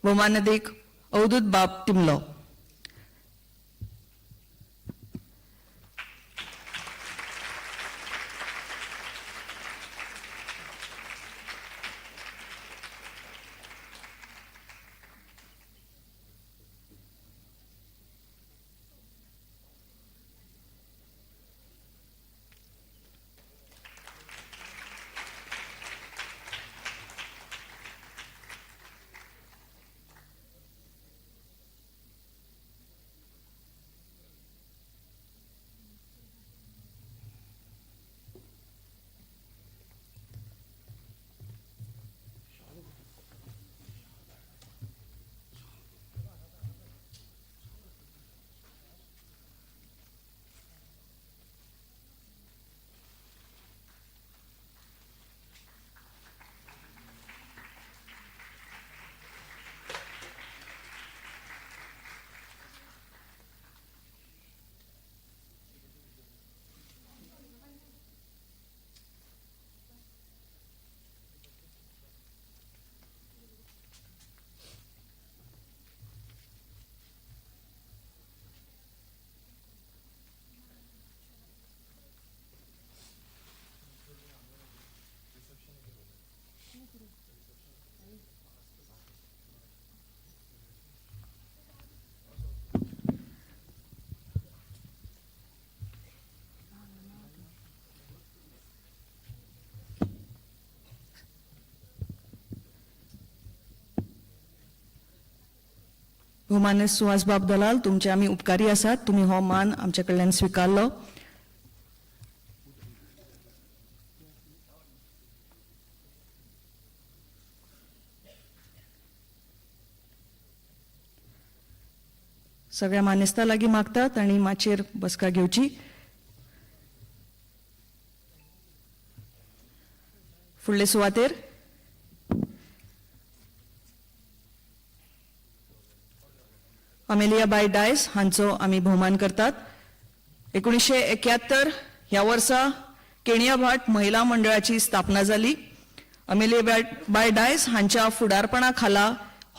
भोवमानदीक अवधूत बाब तिमलो. भोवमानेस्त सुहासबाब दलाल, तुमचे आमी उपकारी आसात. तुमी हो मान आमचे कडल्यान स्विकारलो. सगळ्या मानेस्तां लागीं मागतात आनी माचयेर बसका घेवची. फुडले सुवातेर अमेलियाबाय डायस हांचो आमी भोवमान करतात. 1971 ह्या वर्सा केणियाभाट महिला मंडळाची स्थापना जाली. अमेलियाबाय डायस हांच्या फुडारपणा खाला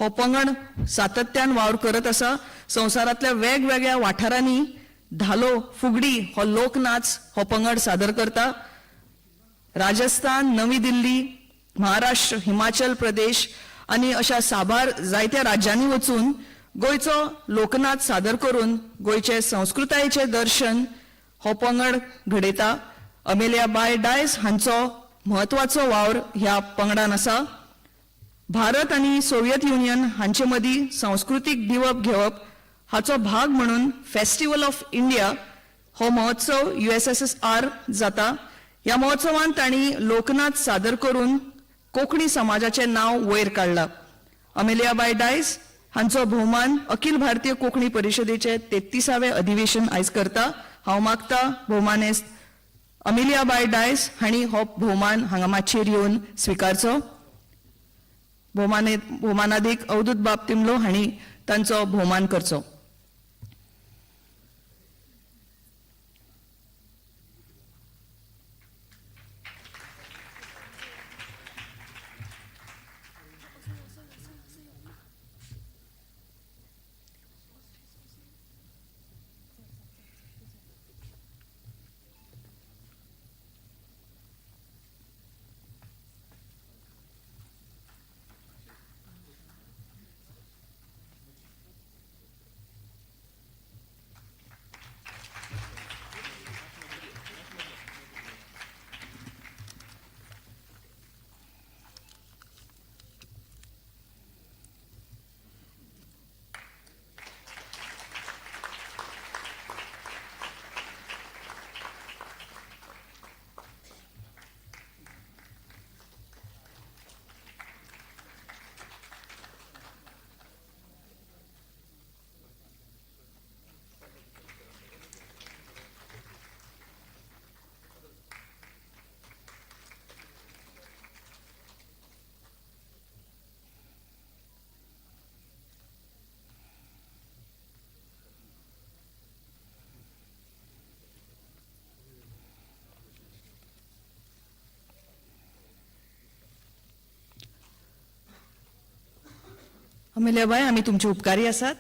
हो पंगड सातत्यान वावर करत आसा. संवसारांतल्या वेगवेगळ्या वाठारांनी धालो, फुगडी हो लोकनाच हो पंगड सादर करता. राजस्थान, नवी दिल्ली, महाराष्ट्र, हिमाचल प्रदेश आनी अशा साबार जायत्या राज्यांनी वचून गोंयचो लोकनाच सादर करून गोंयचे संस्कृतायेचें दर्शन हो पंगड घडयता. अमेलिया बाय डायस हांचो म्हत्वाचो वावर ह्या पंगडान आसा. भारत आनी सोवियत युनियन हांचे मदीं संस्कृतीक दिवप घेवप हाचो भाग म्हणून फेस्टिवल ऑफ इंडिया हो महोत्सव USSR जाता. ह्या महोत्सवान तांणी लोकनाच सादर करून कोंकणी समाजाचें नांव वयर काडलां. अमेलिया बाय डायस हांचो भोवमान अखिल भारतीय कोंकणी परिशदेचे 33वें अधिवेशन आयज करता. हांव मागता भोवमानेस्त अमेलिया बाय डायस हांणी हो भोवमान हांगा माचयेर येवन स्विकारचो. भोवमानादीक अवधूत बाब तिमलो हांणी तांचो भोवमान करचो. अमेलिया बाय, आमी तुमचे उपकारी आसात.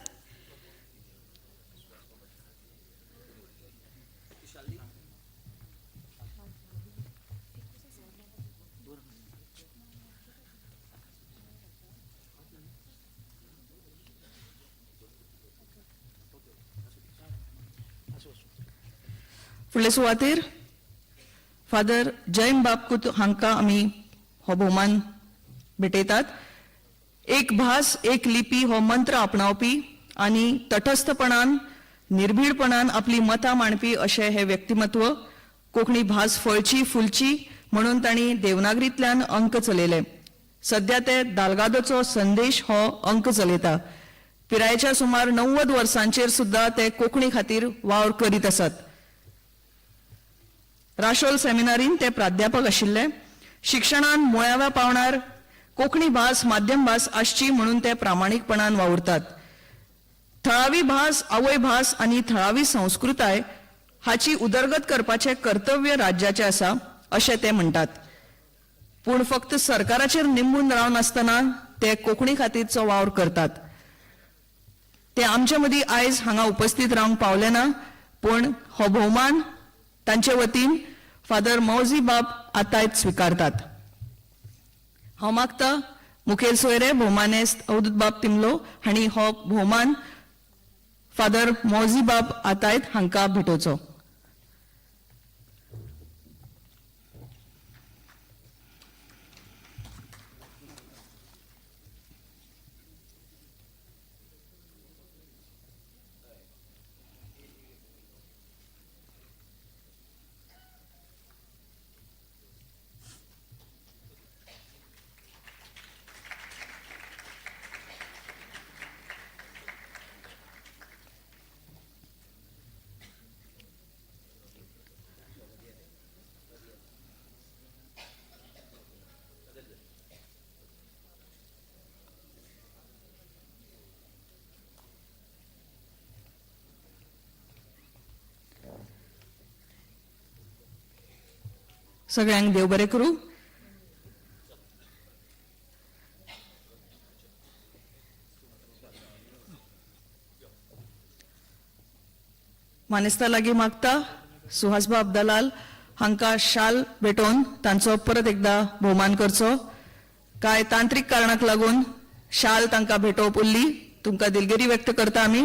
फुडले सुवातेर फादर जैन बाब हांकां आमी हो भोवमान भेटयतात. एक भास एक लिपी हो मंत्र आपणावपी आनी तटस्थपणान निर्भीडपणान आपली मतां मांडपी अशें हें व्यक्तिमत्व. कोंकणी भास फळची फुलची म्हणून तांणी देवनागरींतल्यान अंक चलयले. सद्या ते दाल्गादोचो संदेश हो अंक चलयता. पिरायेच्या सुमार 90 वर्सांचेर सुद्दां ते कोंकणी खातीर वावर करीत आसात. राशोल सेमिनारीन ते प्राध्यापक आशिल्ले. शिक्षणान मुळाव्या पावणार कोंकणी भास माध्यम भास आसची म्हणून ते प्रामाणीकपणान वावुरतात. थळावी भास, आवय भास आनी थळावी संस्कृताय हाची उदरगत करपाचें कर्तव्य राज्याचें आसा अशें ते म्हणटात. पूण फक्त सरकाराचेर निंबून रावनासतना ते कोंकणी खातीरचो वावर करतात. ते आमचे मदीं आयज हांगा उपस्थित रावंक पावले ना, पूण हो भोवमान तांचे वतीन फादर मौजी बाब आतायत स्विकारतात. हांव मागता मुखेल सोयरे भोवमानेस्त अवधूत बाब तिमलो हांणी हो भोवमान फादर मौजी बाब आतायत हांकां भेटोवचो. सगळ्यांक देव बरें करूं. मानेस्ता लागीं मागता सुहासबाब दलाल हांकां शाल भेटोवन तांचो परत एकदा भोवमान करचो. कांय तांत्रीक कारणाक लागून शाल तांकां भेटोवप उरली. तुमकां दिलगिरी व्यक्त करता आमी.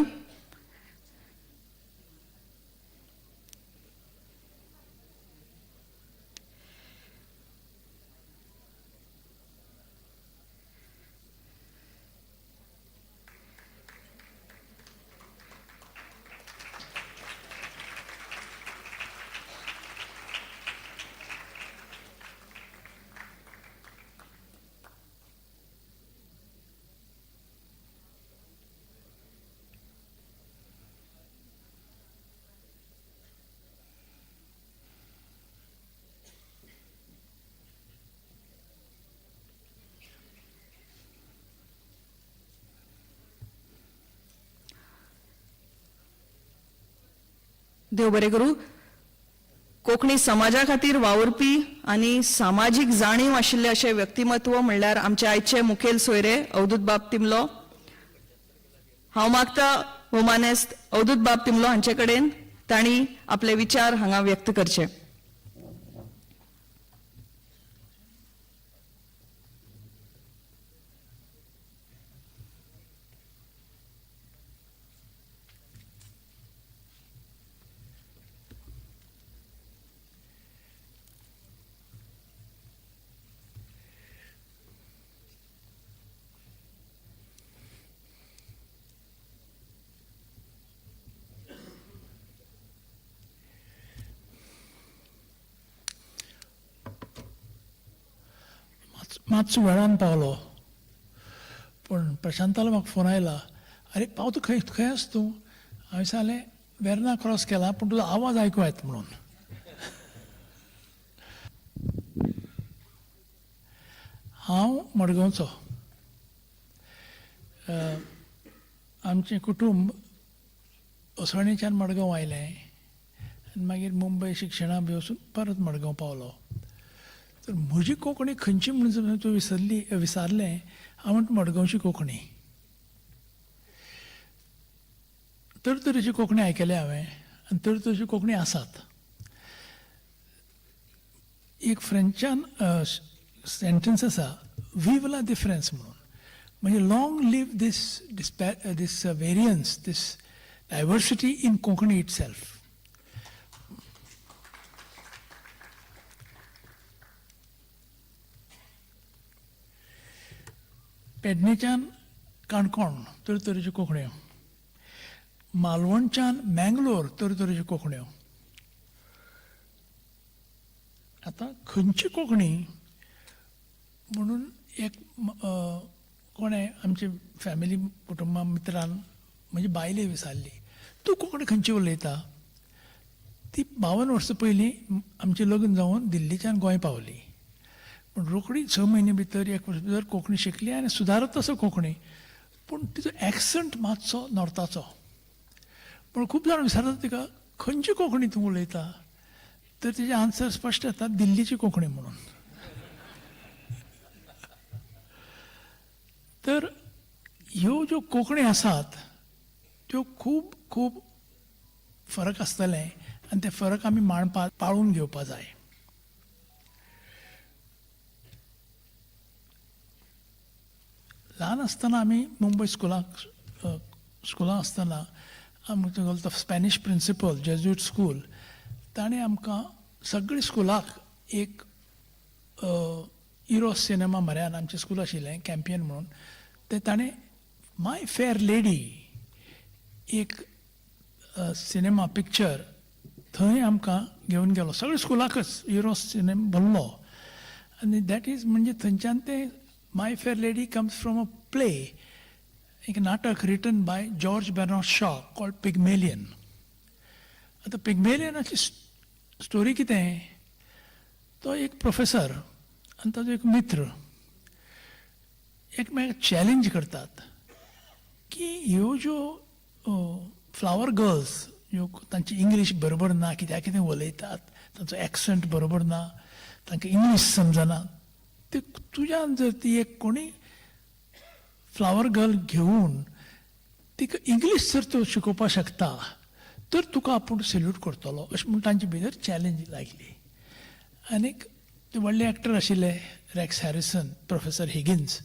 देव बरें करूं. कोंकणी समाजा खातीर वावुरपी आनी सामाजीक जाणीव आशिल्ले अशें व्यक्तिमत्व म्हणल्यार आमचे आयचे मुखेल सोयरे अवधूत बाब तिमलो. हांव मागता भोवमानेस्त अवधूत बाब तिमलो हांचे कडेन तांणी आपले विचार हांगा व्यक्त करचे. मातसो वेळान पावलो, पूण प्रशांतालो म्हाका फोन आयला, आरे पावता खंय खंय आसा तूं? हांवें सांगलें वेर्ना क्रॉस केला पूण तुजो आवाज आयकूं येता म्हणून. हांव मडगांवचो. आमचें कुटूंब असोळणेच्यान मडगांव आयलें आनी मागीर मुंबय शिक्षणाक बी वचून परत मडगांव पावलो. तर म्हजी कोंकणी खंयची म्हणून तूं विसारलें, हांव म्हणटा मडगांवची कोंकणी. तरतरेची कोंकणी आयकल्या हांवें आनी तरतरेची कोंकणी आसात. एक फ्रेंचान सेंटन्स आसा, व्हीव ला डिफरन्स म्हणून, म्हणजे long live this this variance, this diversity in Konkani itself. पेडणेच्यान Canacona तरेतरेच्यो कोंकण्यो, मालवणच्यान मँगलोर तरेतरेच्यो कोंकण्यो. आतां खंयची कोंकणी म्हणून एक कोणें आमची फॅमिली कुटुंबा मित्रान म्हजी बायले विचारली, तूं कोंकणी खंयची उलयता? ती 52 वर्सां पयलीं आमचें लग्न जावन दिल्लीच्यान गोंय पावली, पूण रोखडी 6 म्हयने भितर 1 वर्स भितर कोंकणी शिकली आनी सुदारत आसा कोंकणी, पूण तिचो एक्संट मातसो नॉर्थाचो. पूण खूब जाण विचारतात तिका, खंयची कोंकणी तूं उलयता? तर तिचे आन्सर स्पश्ट येता, दिल्लीची कोंकणी म्हणून. तर ह्यो ज्यो कोंकणी आसात त्यो खूब खूब फरक आसतले आनी ते फरक आमी मांडपा पाळून घेवपा जाय. ल्हान आसतना आमी मुंबय स्कुलाक आसतना आमचो तो स्पॅनिश प्रिंसिपल जेज्यूट स्कूल, ताणें आमकां सगळे स्कुलाक एक इरोस सिनेमा म्हऱ्यान आमचें स्कूल आशिल्लें कॅम्पियन म्हणून, ते ताणें माय फेअर लेडी एक सिनेमा पिक्चर थंय आमकां घेवन गेलो. सगळे स्कुलाकच इरोस सिनेमा भरलो आनी that is म्हणजे थंयच्यान तें My Fair Lady comes from a play, एक नाटक written by George Bernard Shaw called Pygmalion. आतां पिग्मेलियनाची स्टोरी कितें, तो एक प्रोफेसर आनी ताजो एक मित्र एकमेकाक चॅलेंज करतात की ह्यो ज्यो फ्लावर गर्ल्स ह्यो तांची इंग्लीश बरोबर ना, कित्याक कितें उलयतात, तांचो एक्संट बरोबर ना, तांकां इंग्लीश समजना, ते तुज्यान जर ती एक कोणी फ्लावर गर्ल घेवन तिका इंग्लीश जर तूं शिकोवपाक शकता तर तुका आपूण सॅल्यूट करतलो अशें म्हूण तांचे भितर चॅलेंज लागली. आनीक ते व्हडले एक्टर आशिल्ले रॅक्स हॅरिसन, प्रोफेसर हिगिन्स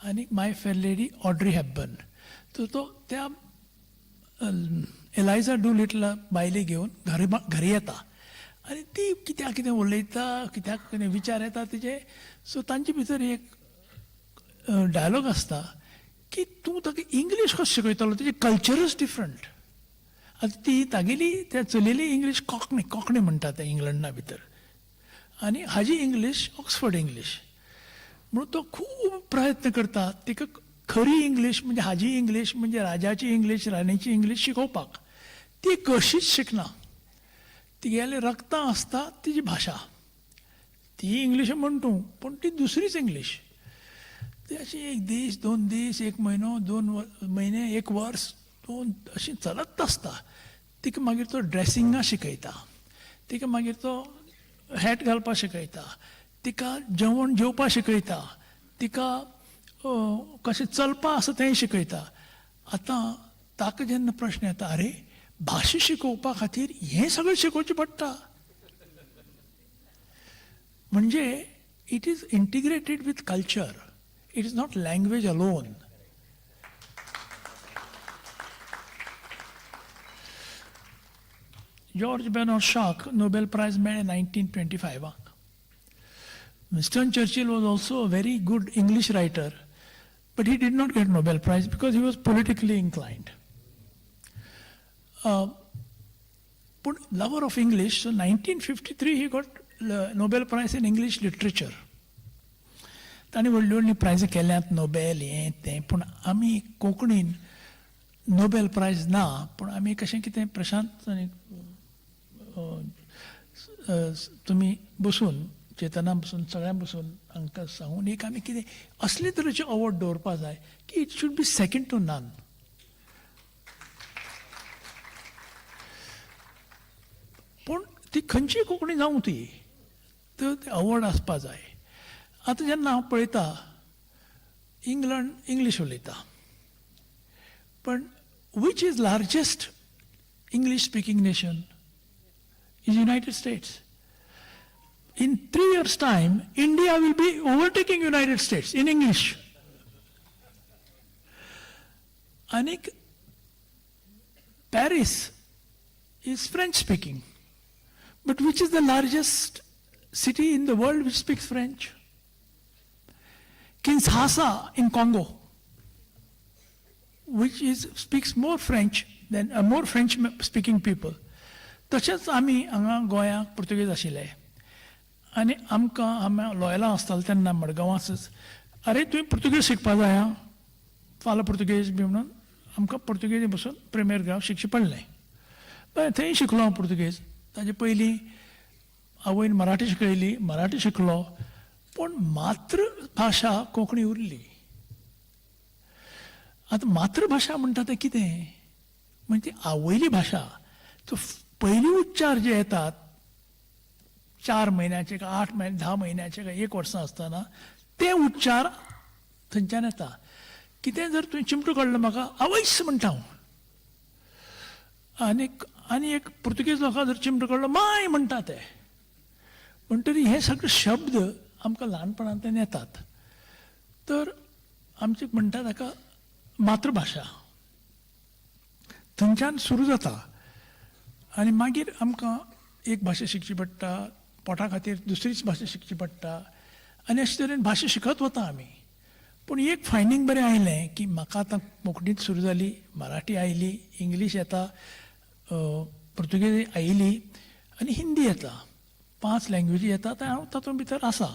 आनी My Fair Lady Audrey Hepburn. तर तो त्या एलायजा do लिटला बायले घेवन घरी येता आनी ती कित्याक कितें उलयता, कित्याक कितें विचार येता तिचे. सो तांचे भितर एक डायलॉग आसता की तूं ताका इंग्लीश कसो शिकयतलो, तेजें कल्चरच डिफरंट. आतां ती तागेली त्या चलयेली इंग्लीश कॉकणी, कॉकणी म्हणटा ते इंग्लंडा भितर, आनी हाजी इंग्लीश ऑक्सफर्ड इंग्लीश. म्हणून तो खूब प्रयत्न करता तिका खरी इंग्लीश म्हणजे हाजी इंग्लीश म्हणजे राजाची इंग्लीश, राणीची इंग्लीश शिकोवपाक. ती कशीच शिकना. तिगेले रक्तां आसता तिजी भाशा, ती इंग्लीश म्हण तूं, पूण ती दुसरीच इंग्लीश. ती अशी एक दीस, दोन दीस, एक म्हयनो, 2 म्हयने, एक वर्स, दोन, अशी चलत आसता. तिका मागीर तो ड्रेसिंगां शिकयता, तिका मागीर तो हॅट घालपाक शिकयता, तिका जेवण जेवपाक शिकयता, तिका कशें चलपा आसा तेंय शिकयता. आतां ताका जेन्ना प्रश्न येता, आरे भाशा शिकोवपा खातीर हें सगळें शिकोवचें पडटा, म्हणजे it is integrated with culture, it is not language alone. George Bernard Shaw Nobel Prize मेळ्ळें 1925. Winston Churchill was also a very good English writer, but he did not get Nobel Prize because he was politically inclined. But lover of English, so 1953 he got Nobel Prize in English literature. ताणें व्हडली व्हडली प्रायजां केल्यांत, Nobel हें तें, पूण आमी कोंकणीन नोबेल प्रायज ना, पूण आमी कशें कितें प्रशांत आनी तुमी बसून, चेतना बसून, सगळ्यां बसून हांकां सांगून एक आमी कितें असले तरेचे अवॉर्ड दवरपा जाय की it should be second to none. पूण ती खंयची कोंकणी जावं ती, तर ते अवॉर्ड आसपा जाय. आतां जेन्ना हांव पळयता इंग्लंड इंग्लीश उलयता, पण which is largest English speaking nation is United States. In 3 years' time, India will be overtaking United States in English. Anik, Paris is French speaking, but which is the largest city in the world which speaks French? Kinshasa in Congo, which speaks more French than more French speaking people. तशेंच आमी हांगा गोंयांक पुर्तुगेज आशिल्ले आनी आमकां आमी Loyola आसताले तेन्ना मडगांवांच, अरे तुवें पुर्तुगेज शिकपा जाय आं, फाल्यां पुर्तुगेज बी म्हणून आमकां पुर्तुगेजी बसून प्रिमेर ग्राव शिकचें पडलें. बरें, थंय शिकलो हांव पुर्तुगेज. ताजे पयलीं आवयन मराठी शिकयली, मराठी शिकलो, पूण मातृभाशा कोंकणी उरली. आतां मातृभाशा म्हणटा तें कितें म्हणजे आवयली भाशा. तो पयली उच्चार जे येतात 4 म्हयन्याचे काय 8 म्हयने 10 म्हयन्याचे काय 1 वर्सां आसतना ते उच्चार थंयच्यान येता. कितें जर तुवें चिमटो काडलो म्हाका आवयस म्हणटा हांव, आनी एक पुर्तुगेज लोकां जर चिमटो काडलो माय म्हणटा ते. म्हणटरी हे सगळे शब्द आमकां ल्हानपणांतल्यान येतात. तर आमची म्हणटा ताका मातृभाशा थंयच्यान सुरू जाता आनी मागीर आमकां एक भाशा शिकची पडटा, पोटा खातीर दुसरीच भाशा शिकची पडटा आनी अशे तरेन भाशा शिकत वता आमी. पूण एक फायंडींग बरें आयलें की म्हाका आतां कोंकणीच सुरू जाली, मराठी आयली, इंग्लीश येता, पुर्तुगेज आयली आनी हिंदी येता, 5 लँग्वेजी येता, ते हांव तातूंत भितर आसा.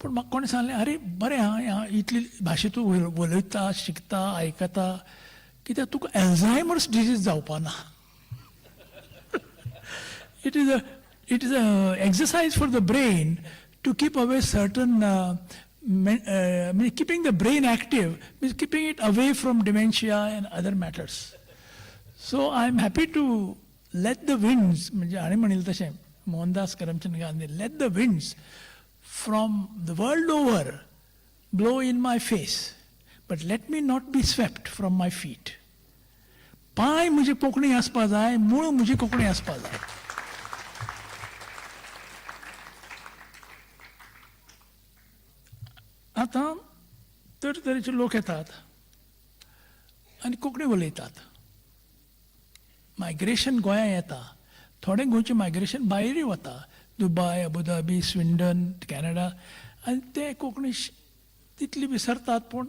पूण म्हाका कोणें सांगलें, अरे बरें आहा, इतली भाशा तूं उलयता, शिकता, आयकता, कित्याक तुका एल्झायमर्स डिजीज जावपा ना. It is a exercise for the brain to keep away certain, keeping the brain active means keeping it away from dementia and other matters. So I am happy to let the winds, म्हणजे हाणें म्हणिल्लें तशें Mohandas Karamchand Gandhi, let the winds from the world over blow in my face, but let me not be swept from my feet. पांय म्हजे कोंकणी आसपा जाय, मूळ म्हजी कोंकणी आसपा जाय. आतां तरेतरेचे लोक येतात आनी कोंकणी उलयतात. मायग्रेशन गोंयांत येता, थोडें गोंयचें मायग्रेशन भायरूय वता, Dubai, Abu Dhabi, Sweden, Canada, आनी ते कोंकणी तितली विसरतात, पूण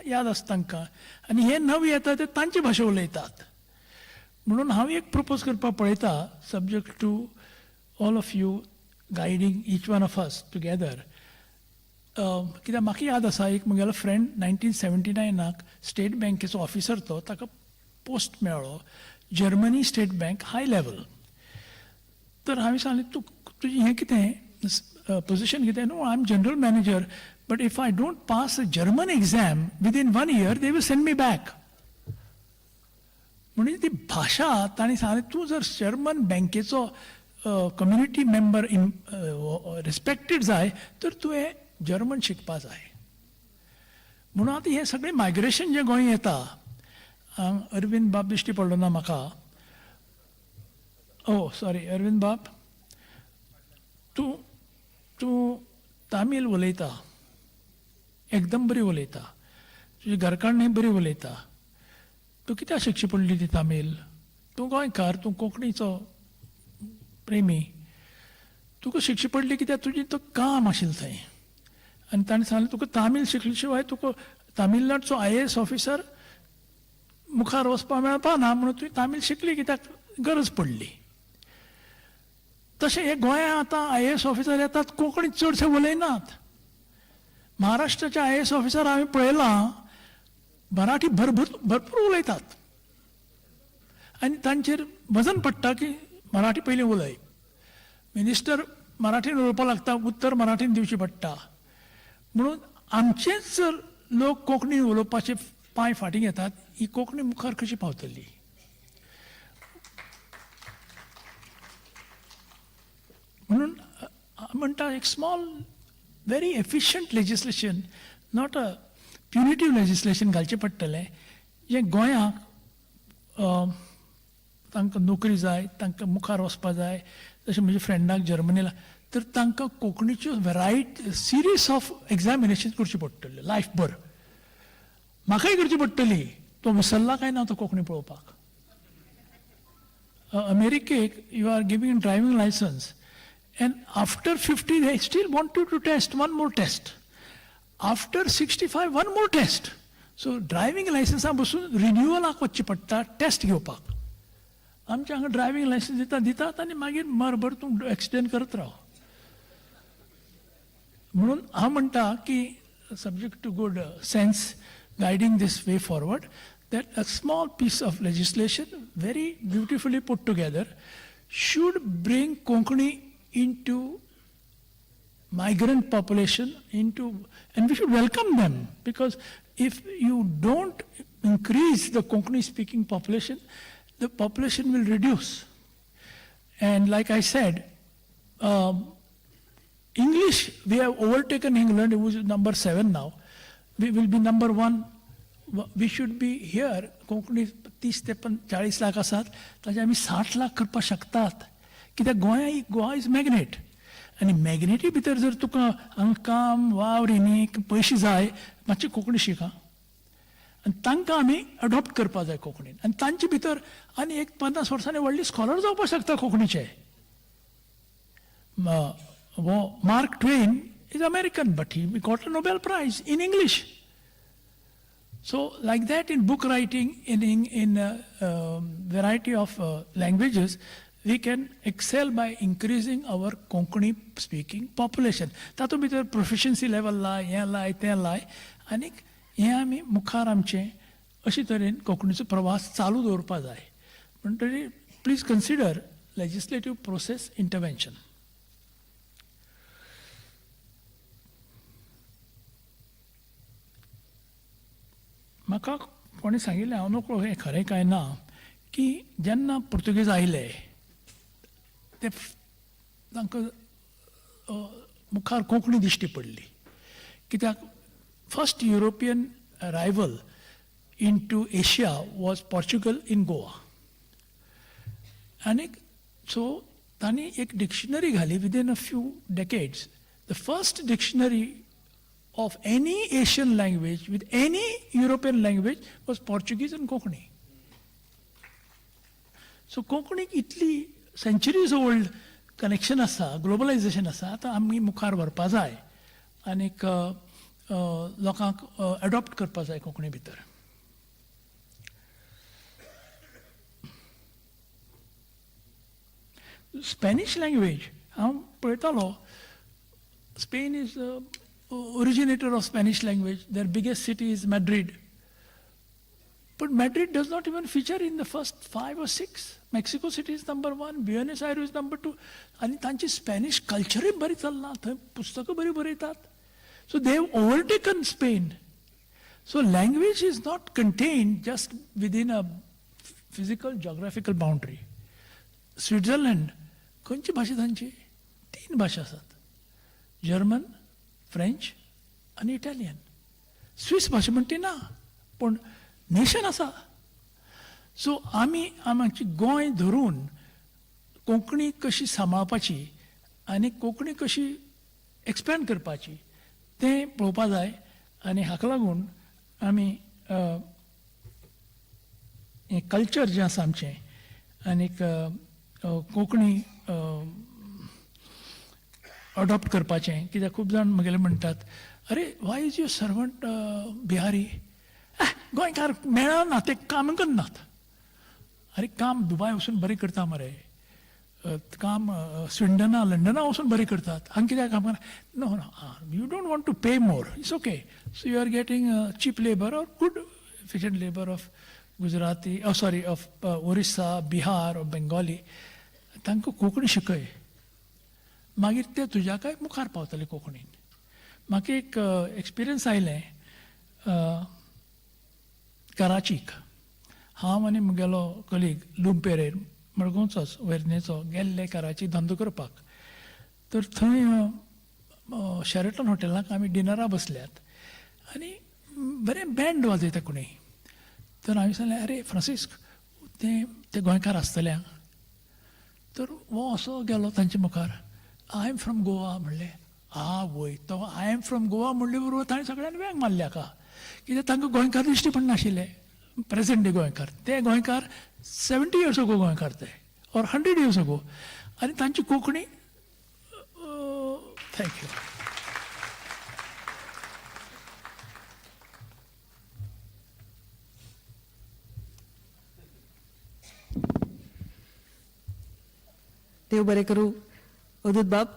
याद आसता तांकां. आनी हे नवे येता ते तांची भाशा उलयतात. म्हणून हांव एक प्रपोज करपाक पळयता, subject to all of you guiding each one of us together. कित्याक म्हाका याद आसा, एक म्हगेलो फ्रेंड 1979 स्टेट बँकेचो ऑफिसर, तो ताका पोस्ट मेळ्ळो Germany, State Bank, high level. तर हांवें सांगलें, तूं तुजें हें कितें पोजिशन कितें? No, I am general manager, but if I don't pass a German exam within one year, they will send me back. म्हणजे ती भाशा तांणी सांगलें, तूं जर जर्मन बँकेचो कम्युनिटी मेंबर रिस्पेक्टेड जाय तर तुवें जर्मन शिकपा जाय. म्हणून आतां हें सगळें मायग्रेशन जें गोंय येता, अरविंद बाब दिश्टी पडलो ना म्हाका. ओ सॉरी अरविंद बाब, तूं तूं तामील उलयता, एकदम बरी उलयता, तुजी घरकान्नूय बरी उलयता. तूं कित्याक शिकची पडली ती तामील? तूं गोंयकार, तूं कोंकणीचो प्रेमी, तुका शिकची पडली कित्याक? तुजें तो काम आशिल्लें थंय. आनी ताणें सांगलें, तुका तामील शिकले शिवाय तुका तामिळनाडचो आयएएस ऑफिसर मुखार वचपाक मेळपा ना, म्हणून तुवें तामील शिकली कित्याक गरज पडली. तशें हे गोंयांत आतां आयएएस ऑफिसर येतात, कोंकणी चडशे उलयनात. महाराष्ट्राचे आयएएस ऑफिसर हांवें पळयलां, मराठी भरभर भरपूर उलयतात आनी तांचेर वजन पडटा की मराठी पयलीं उलय. मिनिस्टर मराठीन उलोवपाक लागता, उत्तर मराठीन दिवचें पडटा. म्हणून आमचेच जर लोक कोंकणी उलोवपाचे पांय फाटीं घेतात, ही कोंकणी मुखार कशी पावतली? म्हणून म्हणटा, एक small, very efficient legislation, not a punitive legislation घालचें पडटलें, जें गोंयाक तांकां नोकरी जाय, तांकां मुखार वचपा जाय. जशें म्हज्या फ्रेंडाक जर्मनीला, तर तांकां कोंकणीच्यो वेरायट सिरीज ऑफ एग्जामिनेशन करची पडटल्यो लायफभर. म्हाकाय करची पडटली. तो विसरला काय ना तो कोंकणी पळोवपाक. अमेरिकेक you are giving driving license and after 50 they still want you to test, one more test. After 65, one more test. So driving लायसन्सा बसून रिन्युअलाक वचचें पडटा टेस्ट घेवपाक. आमच्या हांगा ड्रायव्हींग लायसन्स दिता दितात आनी मागीर मरभर तूं एक्सिडेंट करत राव. म्हणून हांव म्हणटा की subject to good sense guiding this way forward, that a small piece of legislation, very beautifully put together, should bring Konkani into migrant population into, and we should welcome them, because if you don't increase the Konkani speaking population, the population will reduce. And like I said, English, we have overtaken England, it was number 7 now. We will be number 1. We should be here. Konkani 30 ते पण 40 लाख आसात, ताजे आमी 60 लाख करपाक शकतात. कित्याक गोंया, Goa is magnet. आनी मॅग्नेटी भितर जर तुका हांगा काम वावर न्ही पयशे जाय, मातशी कोंकणी शिका. आनी तांकां आमी अडॉप्ट करपाक जाय कोंकणीन. आनी तांचे भितर आनी एक 50 वर्सांनी व्हडली स्कॉलर जावपाक शकता कोंकणीचे. हो Mark Twain is American, but he got a Nobel Prize in English. So like that in book writing, in variety of languages, we can excel by increasing our Konkani speaking population. तातूंत भितर proficiency level लाय, हें लाय, तें लाय, आनीक हें आमी मुखार आमचें अशे तरेन कोंकणीचो प्रवास चालू दवरपा जाय. म्हणटकीर please consider legislative process intervention. म्हाका कोणें सांगिल्लें, हांव नकळो हें खरें काय ना, की जेन्ना पुर्तुगेज आयले ते तांकां मुखार कोंकणी दिश्टी पडली. कित्याक first European arrival into Asia was Portugal in Goa. आनीक सो तांणी एक डिक्शनरी घाली within a few decades. The first dictionary of any Asian language with any European language was Portuguese and Konkani. So कोंकणीक इतली centuries old connection आसा, ग्लोबलायजेशन आसा. आतां आमी मुखार व्हरपा जाय आनीक लोकांक एडॉप्ट करपा जाय कोंकणी भितर. स्पॅनिश लँग्वेज हांव पळयतालो. Spain is originator of Spanish language. Their biggest city is Madrid. But Madrid does not even feature in the first five or six. Mexico City is number one, Buenos Aires is number two. आनी तांची Spanish कल्चरूय बरी चल्लां, थंय पुस्तकां बरीं बरयतात. So they have overtaken Spain. So language is not contained just within a physical geographical boundary. Switzerland खंयची भाशा तांची? तीन भाशा आसात, जर्मन, फ्रेंच आनी इटालियन. स्विस भाशा म्हणटी ना, पूण नेशन आसा. सो आमी आमची गोंय धरून कोंकणी कशी सांबाळपाची आनी कोंकणी कशी एक्सपेंड करपाची तें पळोवपा जाय. आनी हाका लागून आमी हें कल्चर जें आसा आमचें आनीक कोंकणी अडॉप्ट करपाचें. कित्याक खूब जाण म्हगेले म्हणटात, "अरे, why is your servant Bihari?" गोंयकार मेळना, ते काम करनात. अरे, काम दुबाय वचून बरें करता मरे, काम स्विंडना लंडना वचून बरें करतात, हांगा कित्याक काम? No, you don't want to pay more, it's okay. So you are getting cheap labour or good efficient labour of Gujarati, sorry, of Orissa, Bihar or Bengali. तांकां कोंकणी शिकय, मागीर ते तुज्या काय मुखार पावतले कोंकणीन. म्हाका एक एक्सपिरियन्स आयलें कराचीक. हांव आनी म्हगेलो कलीग लूम पेरेर, मडगांवचोच, वेर्णेचो, गेल्ले कराची धंदो करपाक. तर थंय शेरेटन हॉटेलाक आमी डिनरा बसल्यात आनी बरें बँड वाजयता कोणी. तर हांवें सांगलें, "अरे फ्रांसिस्क, ते ते गोंयकार आसतले आं." तर हो असो गेलो तांचे मुखार, "I am from Goa" म्हणलें. आ वय, तो "I am from Goa" म्हणले बरोबर ताणें सगळ्यांनी वेंग मारली हाका, कित्याक तांकां गोंयकार दिश्टी पडनाशिल्ले. प्रेझेंट डे गोंयकार, ते गोंयकार 70 इयर्स अगो गोंयकार ते, ऑर 100 इयर्स अगो, आनी तांची कोंकणी. Thank you. देव बरें करूं अवधूत बाब.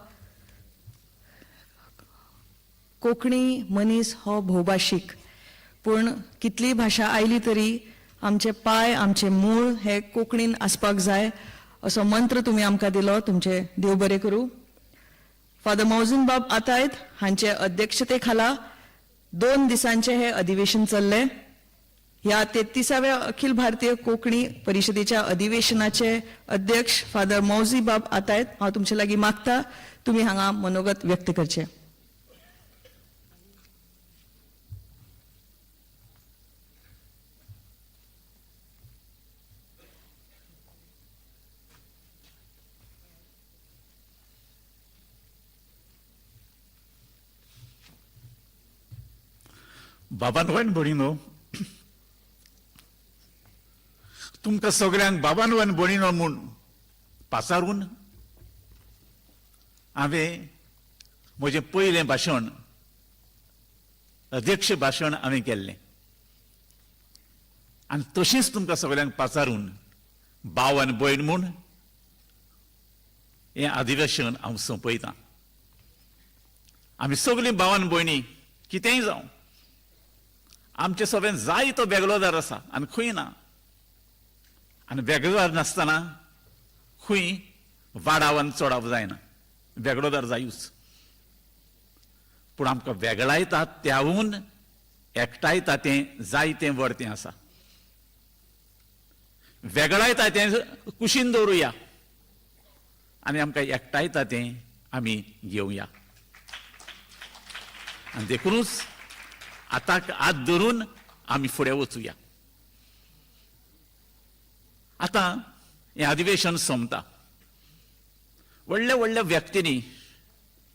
कोंकणी मनीस हो भोवभाशीक, पूण कितलीय भाशा आयली तरी आमचे पांय, आमचे मूळ हे कोंकणीन आसपाक जाय, असो मंत्र तुमी आमकां दिलो. तुमचे देव बरें करूं. फादर मौजून बाब आतायत हांचे अध्यक्षते खाला 2 दिसांचे हे अधिवेशन चल्ले. ह्या 33व्या अखिल भारतीय कोंकणी परिशदेच्या अधिवेशनाचे अध्यक्ष फादर मौजी बाब आतायत, हांव तुमचे लागीं मागता, तुमी हांगा मनोगत व्यक्त करचें. बाबांनो आनी भयणीनो, तुमकां सगळ्यांक बाबांनो आनी भयणीनो म्हूण पाचारून हांवें म्हजें पयलें भाशण, अध्यक्ष भाशण हांवें केल्लें आनी तशेंच तुमकां सगळ्यांक पाचारून भाव आनी भयण म्हूण हें अधिवेशन हांव सोंपयतां. आमी सगळीं भाव आनी भयणी कितेंय जावं, आमचे सगळ्यान जायतो वेगळोदार आसा आनी खंय ना, आनी वेगळोदार नासतना खंय वाडाव आनी चडाव जायना. वेगळोदार जायूच, पूण आमकां वेगळायता त्याहून एकठांयता तें जायतें व्हड आसा. वेगळायता तें कुशीन दवरुया आनी आमकां एकठांयता तें आमी घेवया. आनी देखुनूच आतां हात धरून आमी फुडें वचुया. आतां हें अधिवेशन सोंपता. व्हडल्या व्हडल्या व्यक्तींनी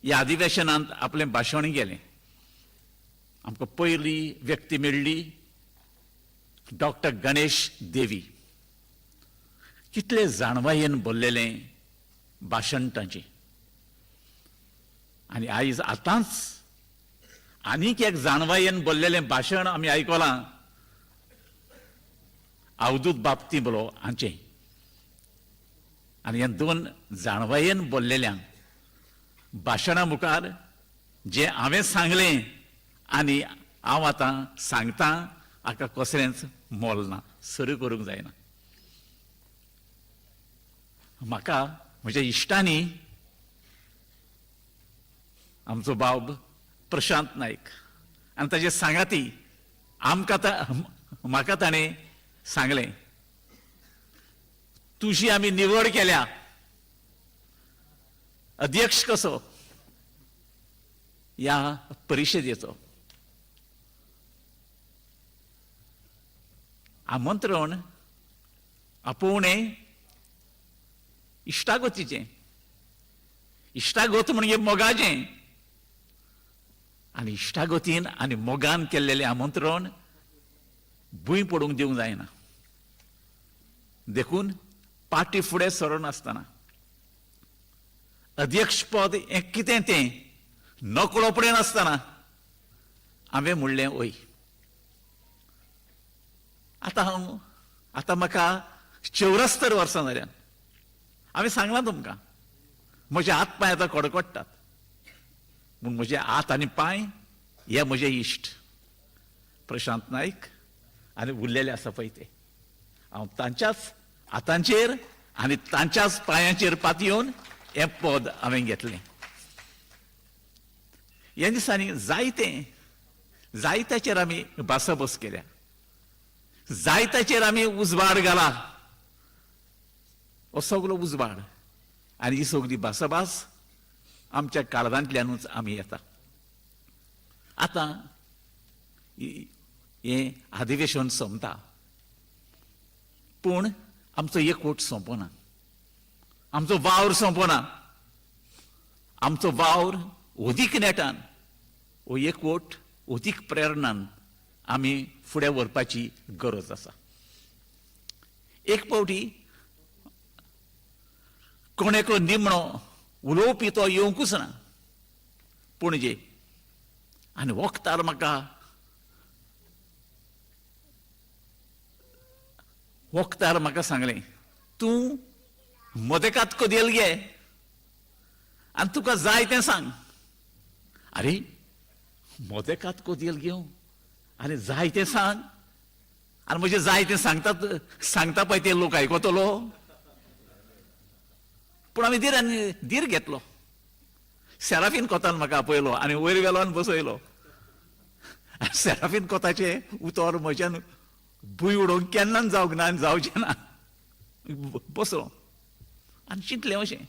ह्या अधिवेशनांत आपलें भाशण केलें. आमकां पयली व्यक्ती मेळ्ळी डॉक्टर गणेश देवी. कितले जाणवायेन बोल्लेलें भाशण तांचें. आनी आयज आतांच आनीक एक जाणवायेन बोल्लेलें भाशण आमी आयकलां, अवधूत बाब तिंबलो हांचें. आनी ह्या दोन जाणवायेन बोल्लेल्यांक भाशणा मुखार जें हांवें सांगलें आनी हांव आतां सांगतां हाका कसलेंच मोल ना, सरू करूंक जायना. म्हाका म्हज्या इश्टांनी आमचो बाब प्रशांत नायक आनी ताजे सांगाती आमकां म्हाका ताणें सांगलें, तुजी आमी निवड केल्या अध्यक्ष कसो ह्या परिशदेचो. आमंत्रण आपोवणें इश्टागतीचें, इश्टागत म्हणजे मोगाचें, आनी इश्टागतीन आनी मोगान केल्लेलें आमंत्रण भूंय पडूंक दिवंक जायना. देखून पाटी फुडें सरनासतना अध्यक्षपद हें कितें तें नकळो पडय नासतना हांवें म्हणलें वय. आतां हांव आतां म्हाका 74 वर्सां जाल्यान. हांवें सांगलां तुमकां म्हजे हात पांय आतां कडकडटात, पूण म्हजे हात आनी पांय हे म्हजे इश्ट प्रशांत नायक आनी उरलेले आसा पळय ते. हांव तांच्याच हातांचेर आनी तांच्याच पांयांचेर पातयेवन हें पद हांवें घेतलें. ह्या दिसांनी जायते जायत्याचेर आमी भासाभास केल्या, जायत्याचेर आमी उजवाड घाला. हो सगलो उजवाड आनी ही सगली भासाभास आमच्या काळजांतल्यानूच आमी येता. आतां हें अधिवेशन सोंपता, पूण आमचो एकवट सोंपना, आमचो वावर सोंपना. आमचो वावर अदीक नेटान, हो एकवट अदीक प्रेरणान आमी फुडें व्हरपाची गरज आसा. एक फावटी कोण एकलो निमणो उलोवपी तो येवंकूच ना पणजे, आनी वखदार म्हाका वखदार म्हाका सांगलें, तूं मदेकात कदेल घे आनी तुका जाय तें सांग. आरे मदेकात कदेल घेवं आनी जाय तें सांग, आनी म्हजें जाय तें सांगतात सांगता पळय ते लोक आयकतलो. पूण आमी धीर आनी धीर घेतलो. सेराफीन कोतान म्हाका आपयलो आनी वयर गेलो आनी बसयलो. सेराफीन कोताचें उतर म्हज्यान भूंय उडोवंक केन्नाच जावंक ना आनी जावचें ना. बसलो आनी चिंतलें अशें,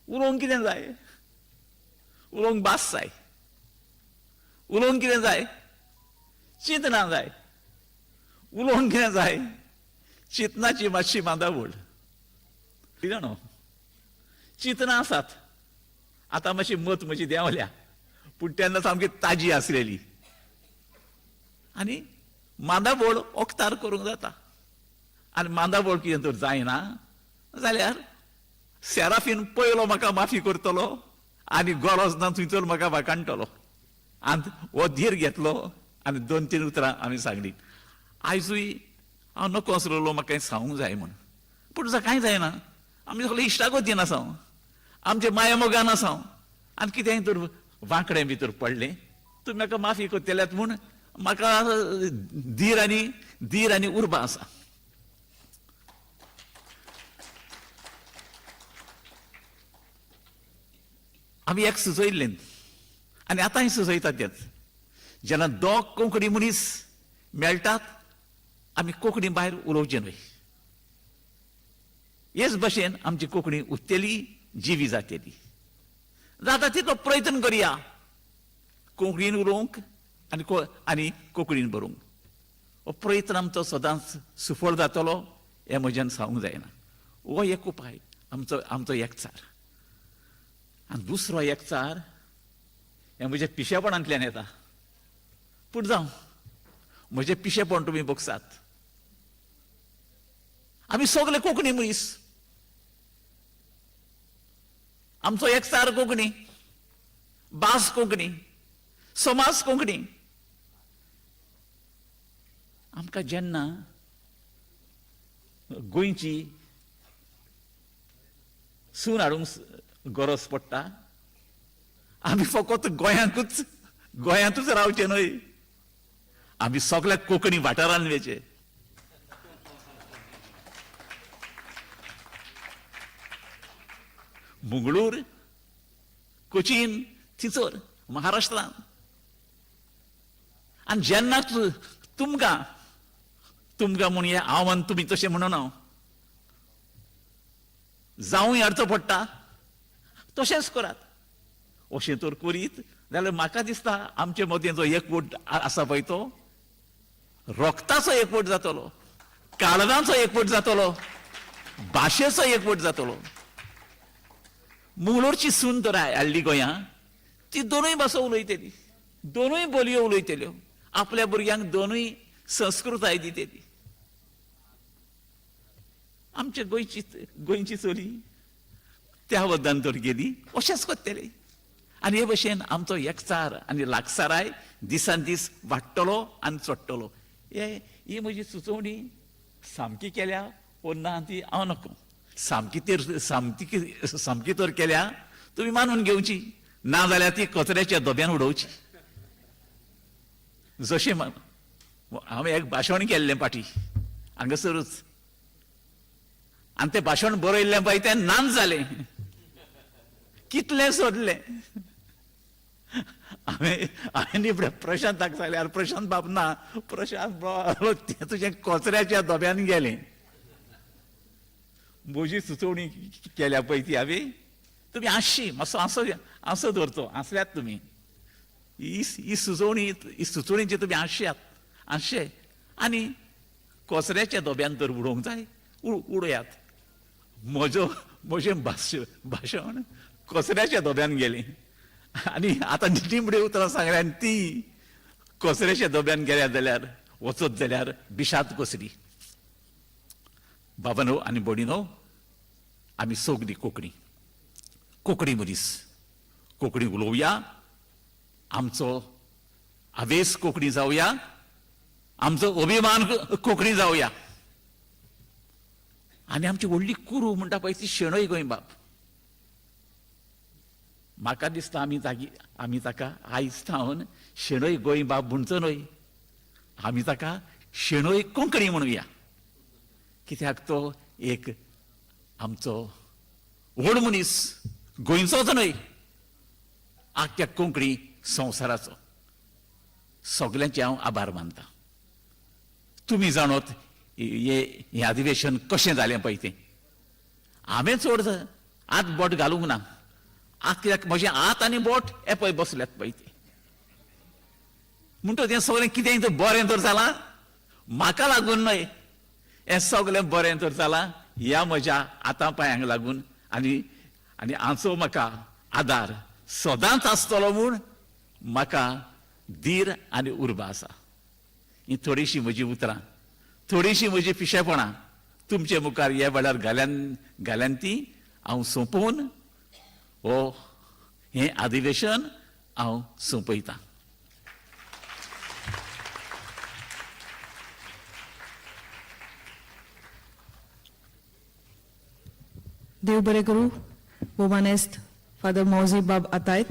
उलोवंक कितें जाय, उलोवंक भास जाय, उलोवंक कितें जाय, चिंतना जाय, उलोवंक कितें जाय, चिंतनाची मातशी बांदावळ. जाणो चिंतना आसात, आतां मातशी मत म्हजी देंवल्या, पूण तेन्ना सामकी ताजी आसलेली. आनी मांदावळ ओक्तार करूंक जाता, आनी मांदावळ कितें तर जायना जाल्यार सेराफीन पयलो म्हाका माफी करतलो आनी गरज ना थंयसर म्हाका वाकाणटलो. आनी हो धीर घेतलो आनी दोन तीन उतरां आमी सांगली. आयजूय हांव नको आसलेलो म्हाका सांगूंक जाय म्हूण, पूण कांय जायना. आमी सगळे इश्टागतीन आसा, आमचे माया मोगान आसा, आनी कितेंय तर वांकडें भितर पडलें तुमी म्हाका माफी करतल्यात म्हूण म्हाका धीर आनी धीर आनी उर्बा आसा. आमी एक सुचयल्लें आनी आतांय सुचयतात तेंच, जेन्ना दोग कोंकणी मनीस मेळटात आमी कोंकणी भायर उलोवचें न्हय. हेच भशेन आमची कोंकणी उरतली, जिवी जातली. जाता तितलो प्रयत्न करया कोंकणीन उलोवंक आनी आनी कोंकणीन बरोवंक. हो प्रयत्न आमचो सदांच सुफळ जातलो हें म्हज्यान सांगूंक जायना. हो एक उपाय आमचो, आमचो एकचार. आनी दुसरो एकचार हें म्हज्या पिशेपणांतल्यान येता. पूण जावं, म्हजें पिशेपण तुमी बगसात. आमी सगले कोंकणी मनीस, आमचो एकचार कोंकणी, भास कोंकणी, समाज कोंकणी. आमकां जेन्ना गोंयची सून हाडूंक गरज पडटा, आमी फकत गोंयांकूच गोंयांतूच रावचे न्हय, आमी सगल्या कोंकणी वाठारान वयचे. मंगळूर, कोचीन, थिंचर महाराष्ट्रान. आनी जेन्ना तुमकां तुमकां म्हूण हें हांव आनी तुमी तशें म्हणून हांव जावूं हाडचो पडटा, तशेंच करात. अशें तर करीत जाल्यार म्हाका दिसता आमचे मदीं जो एकवट आसा पळय तो रक्ताचो एकवट जातलो, काळजाचो एकवट जातलो, भाशेचो एकवट जातलो. मंगळूरची सून तर हाडली गोंया, ती दोनूय भासो उलयतली, दोनूय बोलयो उलयतल्यो, आपल्या भुरग्यांक दोनूय संस्कृताय दितली. आमच्या गोंयची गोंयची चली त्या वद्दान तर गेली, अशेंच करतले. आनी हे भशेन आमचो एकचार आनी लागसाराय दिसान दीस वाडटलो आनी चडटलो. हे ही म्हजी सुचोवणी सामकी केल्या वो ना ती हांव नको, सामकी तर सामकी सामकी तर केल्या तुमी मानून घेवची, ना जाल्यार ती कचऱ्याच्या दोब्यान उडोवची. जशें हांवें एक भाशण केल्लें पाटी हांगासरूच, आनी तें भाशण बरयल्लें पळय तें नाच जालें, कितलें सोदलें हांवें. हांवें निबडें प्रशांताक सांगलें, आरे प्रशांत बाब ना, प्रशांत बाब तें तुजें कचऱ्याच्या दोब्यान गेलें. म्हजी सुचोवणी केल्या पळय ती हांवें, तुमी हांसशी मातसो हांसो हांसो दवरचो, हांसल्यात तुमी. ही ही सुचोवणी ही सुचोवणेची तुमी हांसयात, हांसचे आनी कचऱ्याच्या दोब्यान तर उडोवंक जाय उडयात. म्हजो म्हजें भाशण कचऱ्याच्या दोब्यान गेलें आनी आतां निमणे उतरां सांगल्या आनी ती कचऱ्याच्या दोब्यान गेल्या जाल्यार वचत जाल्यार बिशाद कसली. बाबानो आनी भयणीनो, आमी सगळीं कोंकणी कोंकणी मनीस, कोंकणी उलोवया, आमचो आवेस कोंकणी जावया, आमचो अभिमान कोंकणी जावया. आनी आमची व्हडली कुरू म्हणटा पळय ती शेणय गोंयबाब. म्हाका दिसता आमी तागी आमी ताका आयज थावन शेणय गोंयबाब म्हणचो न्हय, आमी ताका शेणय कोंकणी म्हणुया. कित्याक तो एक आमचो व्हड मनीस, गोंयचोच न्हय, आख्ख्या कोंकणी संवसाराचो. सगल्यांचे हांव आभार मानता. तुमी जाणत हें अधिवेशन कशें जालें पळय तें. हांवें चड आत बोट घालूंक ना, आत कित्याक म्हजें हात आनी बोट हे पळय बसल्यात पळय ते. म्हणटकच हें सगळें कितें तर बरें तर जालां म्हाका लागून न्हय, हें सगळें बरें तर जालां ह्या म्हज्या हाता पांयांक लागून आनी आनी हाचो म्हाका आदार सदांच आसतलो म्हूण म्हाका धीर आनी उर्बा आसा. ही थोडीशी म्हजी उतरां, थोडीशी म्हजी पिशेपणां तुमचे मुखार ह्या वेळार घाल्यान घाल्यान ती हांव सोंपोवन हो हें अधिवेशन हांव सोंपयतां. देव बरें करूं. भोवमानेस्त फादर मौजी बाब आतायत,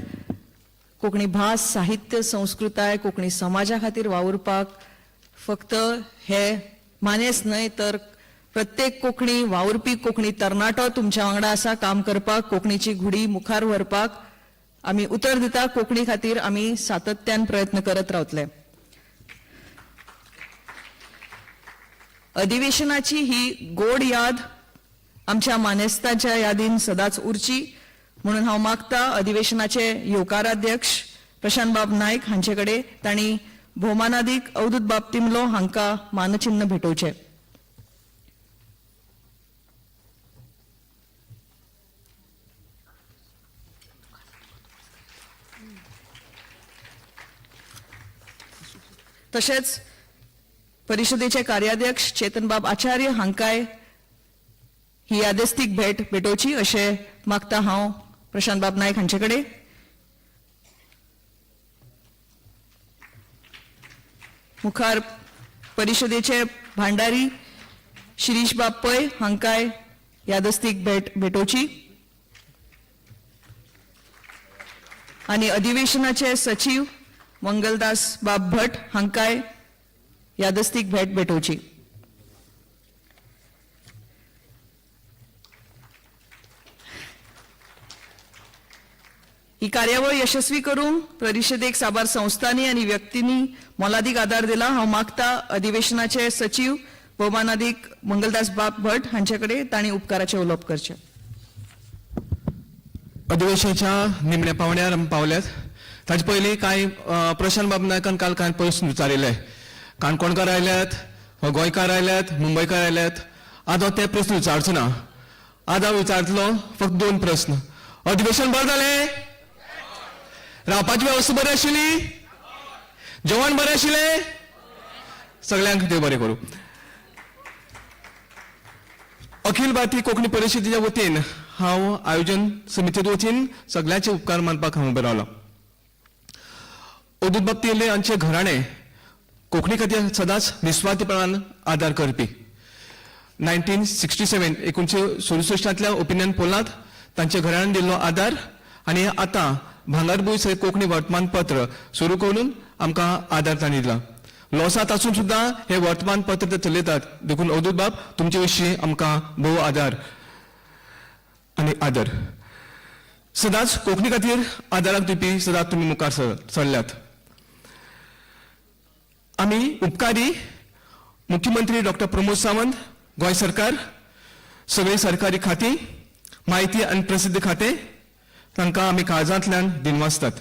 कोंकणी भास, साहित्य, संस्कृताय, कोंकणी समाजा खातीर वावुरपाक फक्त हे मानेस न्हय तर प्रत्येक कोंकणी वावुरपी कोंकणी तरणाटो तुमच्या वांगडा आसा काम करपाक, कोंकणीची घुडी मुखार व्हरपाक. आमी उतर दिता, कोंकणी खातीर आमी सातत्यान प्रयत्न करत रावतले. अधिवेशनाची ही गोड याद आमच्या मानेस्ताच्या यादीन सदांच उरची म्हणून हांव मागता अधिवेशनाचे येवकाराध्यक्ष प्रशांत बाब नायक हांचे कडेन तांणी भोवमानादीक अवधूत बाब तिमलो हांकां मानचिन्न भेटोवचें. तशेंच परिशदेचे कार्याध्यक्ष चेतनबाब आचार्य हांकांय ही यादस्तीक भेट भेटोवची अशें मागता हांव प्रशांत बाब नायक हांचे कडेन. मुखार परिशदेचे भांडारी शिरीष बाब पै हांकांय यादस्तीक भेट भेटोवची आनी अधिवेशनाचे सचीव मंगलदास बाब भट हांकांय यादस्तीक भेट भेटोवची. ही कार्यावळ यशस्वी करूंक परिशदेक साबार संस्थांनी आनी व्यक्तींनी मोलादीक आदार दिला. हांव मागता अधिवेशनाचे सचीव भोवमानादीक मंगलदास बाब भट हांचे कडेन तांणी उपकाराचें उलोवप करचें. अधिवेशनाच्या निमण्या पावण्यार आमी पावल्यात. ताचे पयलीं कांय प्रशांत बाब नायकान काल कांय प्रस्न विचारिल्ले. काणकोणकार आयल्यात, गोंयकार आयल्यात, मुंबयकार आयल्यात. आज हांव ते प्रस्न विचारचो ना. आज हांव विचारतलो फक्त दोन प्रस्न. अधिवेशन बरें जालें? रावपाची वेवस्था बरी आशिल्ली? जेवण बरें आशिल्लें? सगल्यांक देव बरें करूं. अखिल भारतीय कोंकणी परिशदेच्या वतीन हांव आयोजन समितीच्या वतीन सगळ्यांचे उपकार मानपाक हांव उबें रावलां. अवधूत बाब तेले हांचे घराणें कोंकणी खातीर सदांच निस्वार्थीपणान आदार करपी. 1967 1967 ओपिनियन पोलांत तांच्या घराण्यान दिल्लो आदार आनी आतां भांगरभूंय सयत कोंकणी वर्तमानपत्र सुरू करून आमकां आदार तांणी दिला. लॉसांत आसून सुद्दां हे वर्तमानपत्र ते चलयतात. देखून अवधूत बाब तुमचे विशीं आमकां भोव आदार आनी आदर. सदांच कोंकणी खातीर आदाराक दिवपी सदांच तुमी मुखार सरल्यात. आमी उपकारी मुख्यमंत्री डॉक्टर प्रमोद सावंत, गोंय सरकार, सगळीं सरकारी खातीं, म्हायती आनी प्रसिद्धी खातें तांकां आमी काळजांतल्यान दिनवासतात.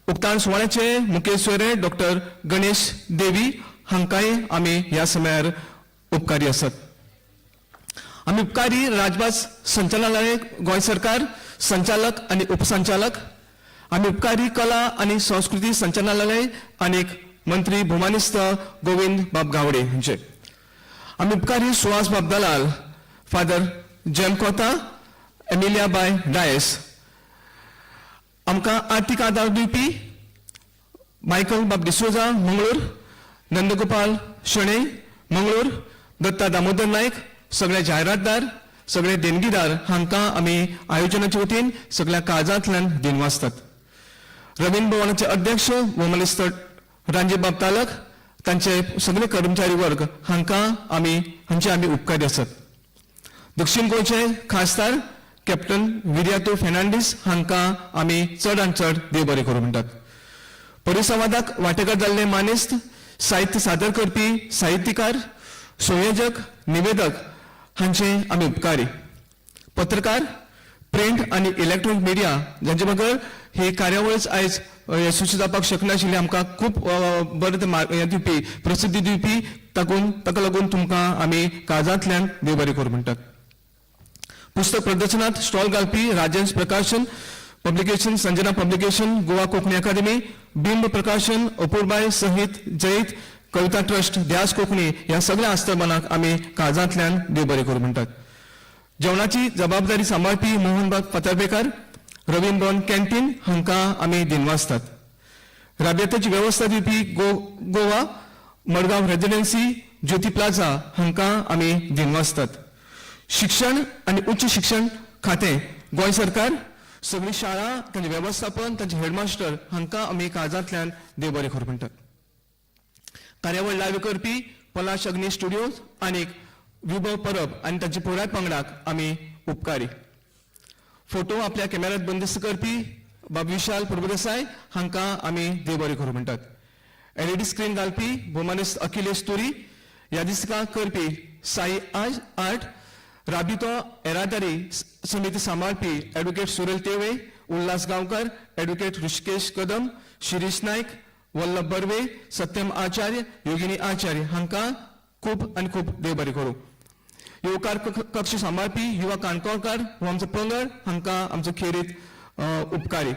उक्ताण सुवाळ्याचे मुखेल सोयरे डॉक्टर गणेश देवी हांकांय आमी ह्या समयार उपकारी आसात. आमी उपकारी राजभास संचालनालय गोंय सरकार संचालक आनी उपसंचालक. आमी उपकारी कला आनी संस्कृती संचालनालय आनी मंत्री भोमानिस्त गोविंद बाब गावडे हांचे. आमी उपकारी सुहास बाब दलाल, फादर जेम कोता, एमिलिया बाय डायस. आमकां आर्थीक आदार दिवपी मायकल बाब डिसोजा मंगळूर, नंदगोपाल शणै मंगळूर, दत्ता दामोदर नायक, सगळे जायरातदार, सगळे देणगीदार हांकां आमी आयोजनाचे वतीन सगळ्या काळजांतल्यान दिनवासतात. रवींद्र भवनाचे अध्यक्ष भोवमानेस्त रांजीबाब तालक, तांचे सगळे कर्मचारी वर्ग हांकां आमी हांचे आमी उपकारी आसात. दक्षिण गोंयचे खासदार कॅप्टन विरियातो फेर्नांडीस हांकां आमी चड आनी चड देव बरें करूं म्हणटात. परिसंवादाक वांटेकार जाल्ले मानेस्त, साहित्य सादर करपी साहित्यकार, संयोजक, निवेदक हांचे आमी उपकारी. पत्रकार, प्रिंट आनी इलेक्ट्रॉनिक मिडिया जांचे बगर ही कार्यावळच आयज यशस्वी जावपाक शकनाशिल्ली, आमकां खूब बरें ते हें दिवपी, प्रसिद्धी दिवपी, ताका लागून तुमकां आमी काळजांतल्यान देव बरें करूं म्हणटात. पुस्तक प्रदर्शनात स्टॉल घालपी Rajensh Prakashan publication, Sanjana publication, Goa Konkani academy, Bimb Prakashan, Apurbay सहित जैत, कविता ट्रस्ट, ध्यास कोंकणी ह्या सगळ्या आस्थापनाक आमी काळजांतल्यान देव बरें करूं म्हणटात. जेवणाची जबाबदारी सांबाळपी मोहनबाब फातर्पेकार, रवींद्र भवन कॅन्टीन हांकां आमी दिनवासतात. राबित्याची वेवस्था दिवपी गोवा मडगांव रेजिडेन्सी, ज्योती प्लाझा हांकां आमी दिनवासतात. शिक्षण आनी उच्च शिक्षण खातें गोंय सरकार, सगळी शाळा, तांचे वेवस्थापन, तांचे हेडमास्टर हांकां आमी काळजांतल्यान देव बरें करूं म्हणटात. कार्यावळ लायव्ह करपी पलाश अग्नी स्टुडियोज आनी विभव परब आनी तांचे पुराय पंगडाक आमी उपकारी. फोटो आपल्या कॅमेऱ्यात बंदिस्त करपी बाब विशाल प्रभुदेसाय हांकां आमी देव बरें करूं म्हणटात. एलईडी स्क्रीन घालपी भोवमानेस्त अखिलेश तुरी, यादिस्तिका करपी साई आर्ट, राबितो येरादारी समिती सांबाळपी एडवोकेट सुरेल तेवे, उल्हास गांवकर, एडवोकेट ऋषिकेश कदम, शिरीष नायक, वल्लभ बर्वे, सत्यम आचार्य, योगिनी आचार्य हांकां खूब आनी खूब देव बरें करूं. येवकार कक्ष सांबाळपी युवा काणकोणकार हो आमचो पंगड हांकां आमचो खेरीत उपकारी.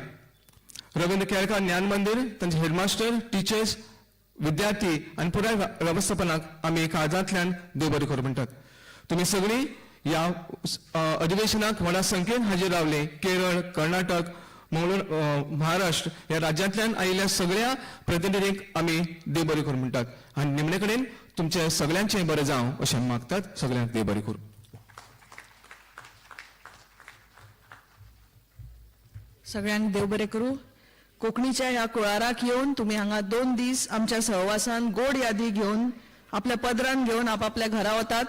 रवींद्र केळकार ज्ञान मंदीर तांचे हेडमास्टर, टिचर्स, विद्यार्थी आनी पुराय वेवस्थापनाक आमी काळजांतल्यान देव बरें करूं म्हणटात. तुमी सगळीं ह्या अधिवेशनाक व्हडा संख्येन हाजीर रावले. केरळ, कर्नाटक, मंगळूर, महाराष्ट्र ह्या राज्यांतल्यान आयिल्ल्या सगळ्या प्रतिनिधींक आमी देव बरें करूं म्हणटात आनी निमणे कडेन तुमचें सगळ्यांचें बरें जावं अशें आमी मागतात. सगळ्यांक देव बरें करूं. सगळ्यांक देव बरें करूं. कोंकणीच्या ह्या कुळाराक येवन तुमी हांगा 2 दीस आमच्या सहवासान गोड यादी घेवन आपल्या पदरान घेवन आपापल्या घरा वतात.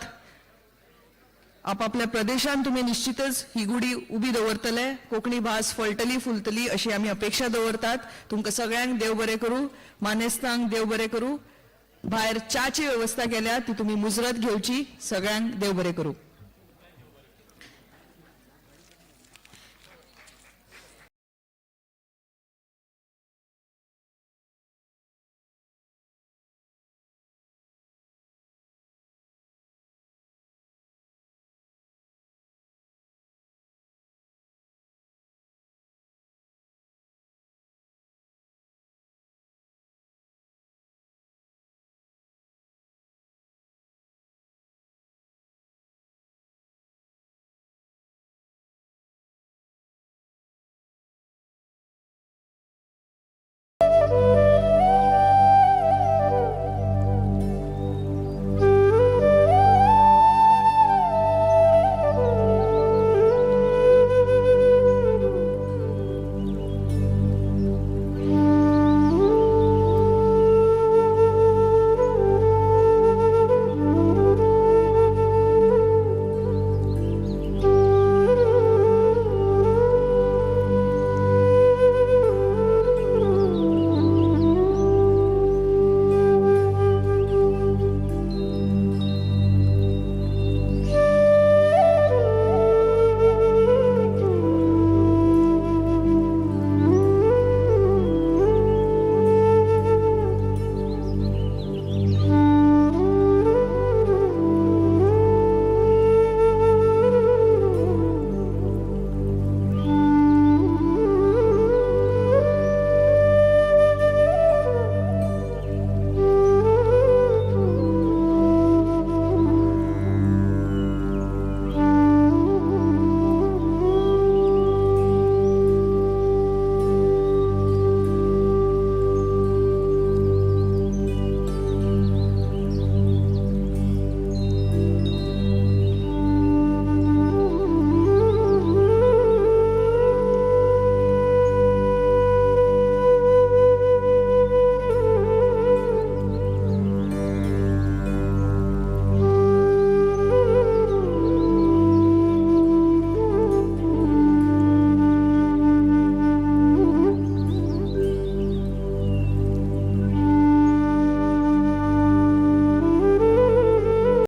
आपापल्या प्रदेशान तुमी निश्चितच ही गुडी उबी दवरतले, कोंकणी भास फळटली फुलतली अशी आमी अपेक्षा दवरतात. तुमकां सगळ्यांक देव बरें करूं, मानेस्तांक देव बरें करूं. भायर च्याची वेवस्था केल्या ती तुमी मुजरत घेवची. सगळ्यांक देव बरें करूं.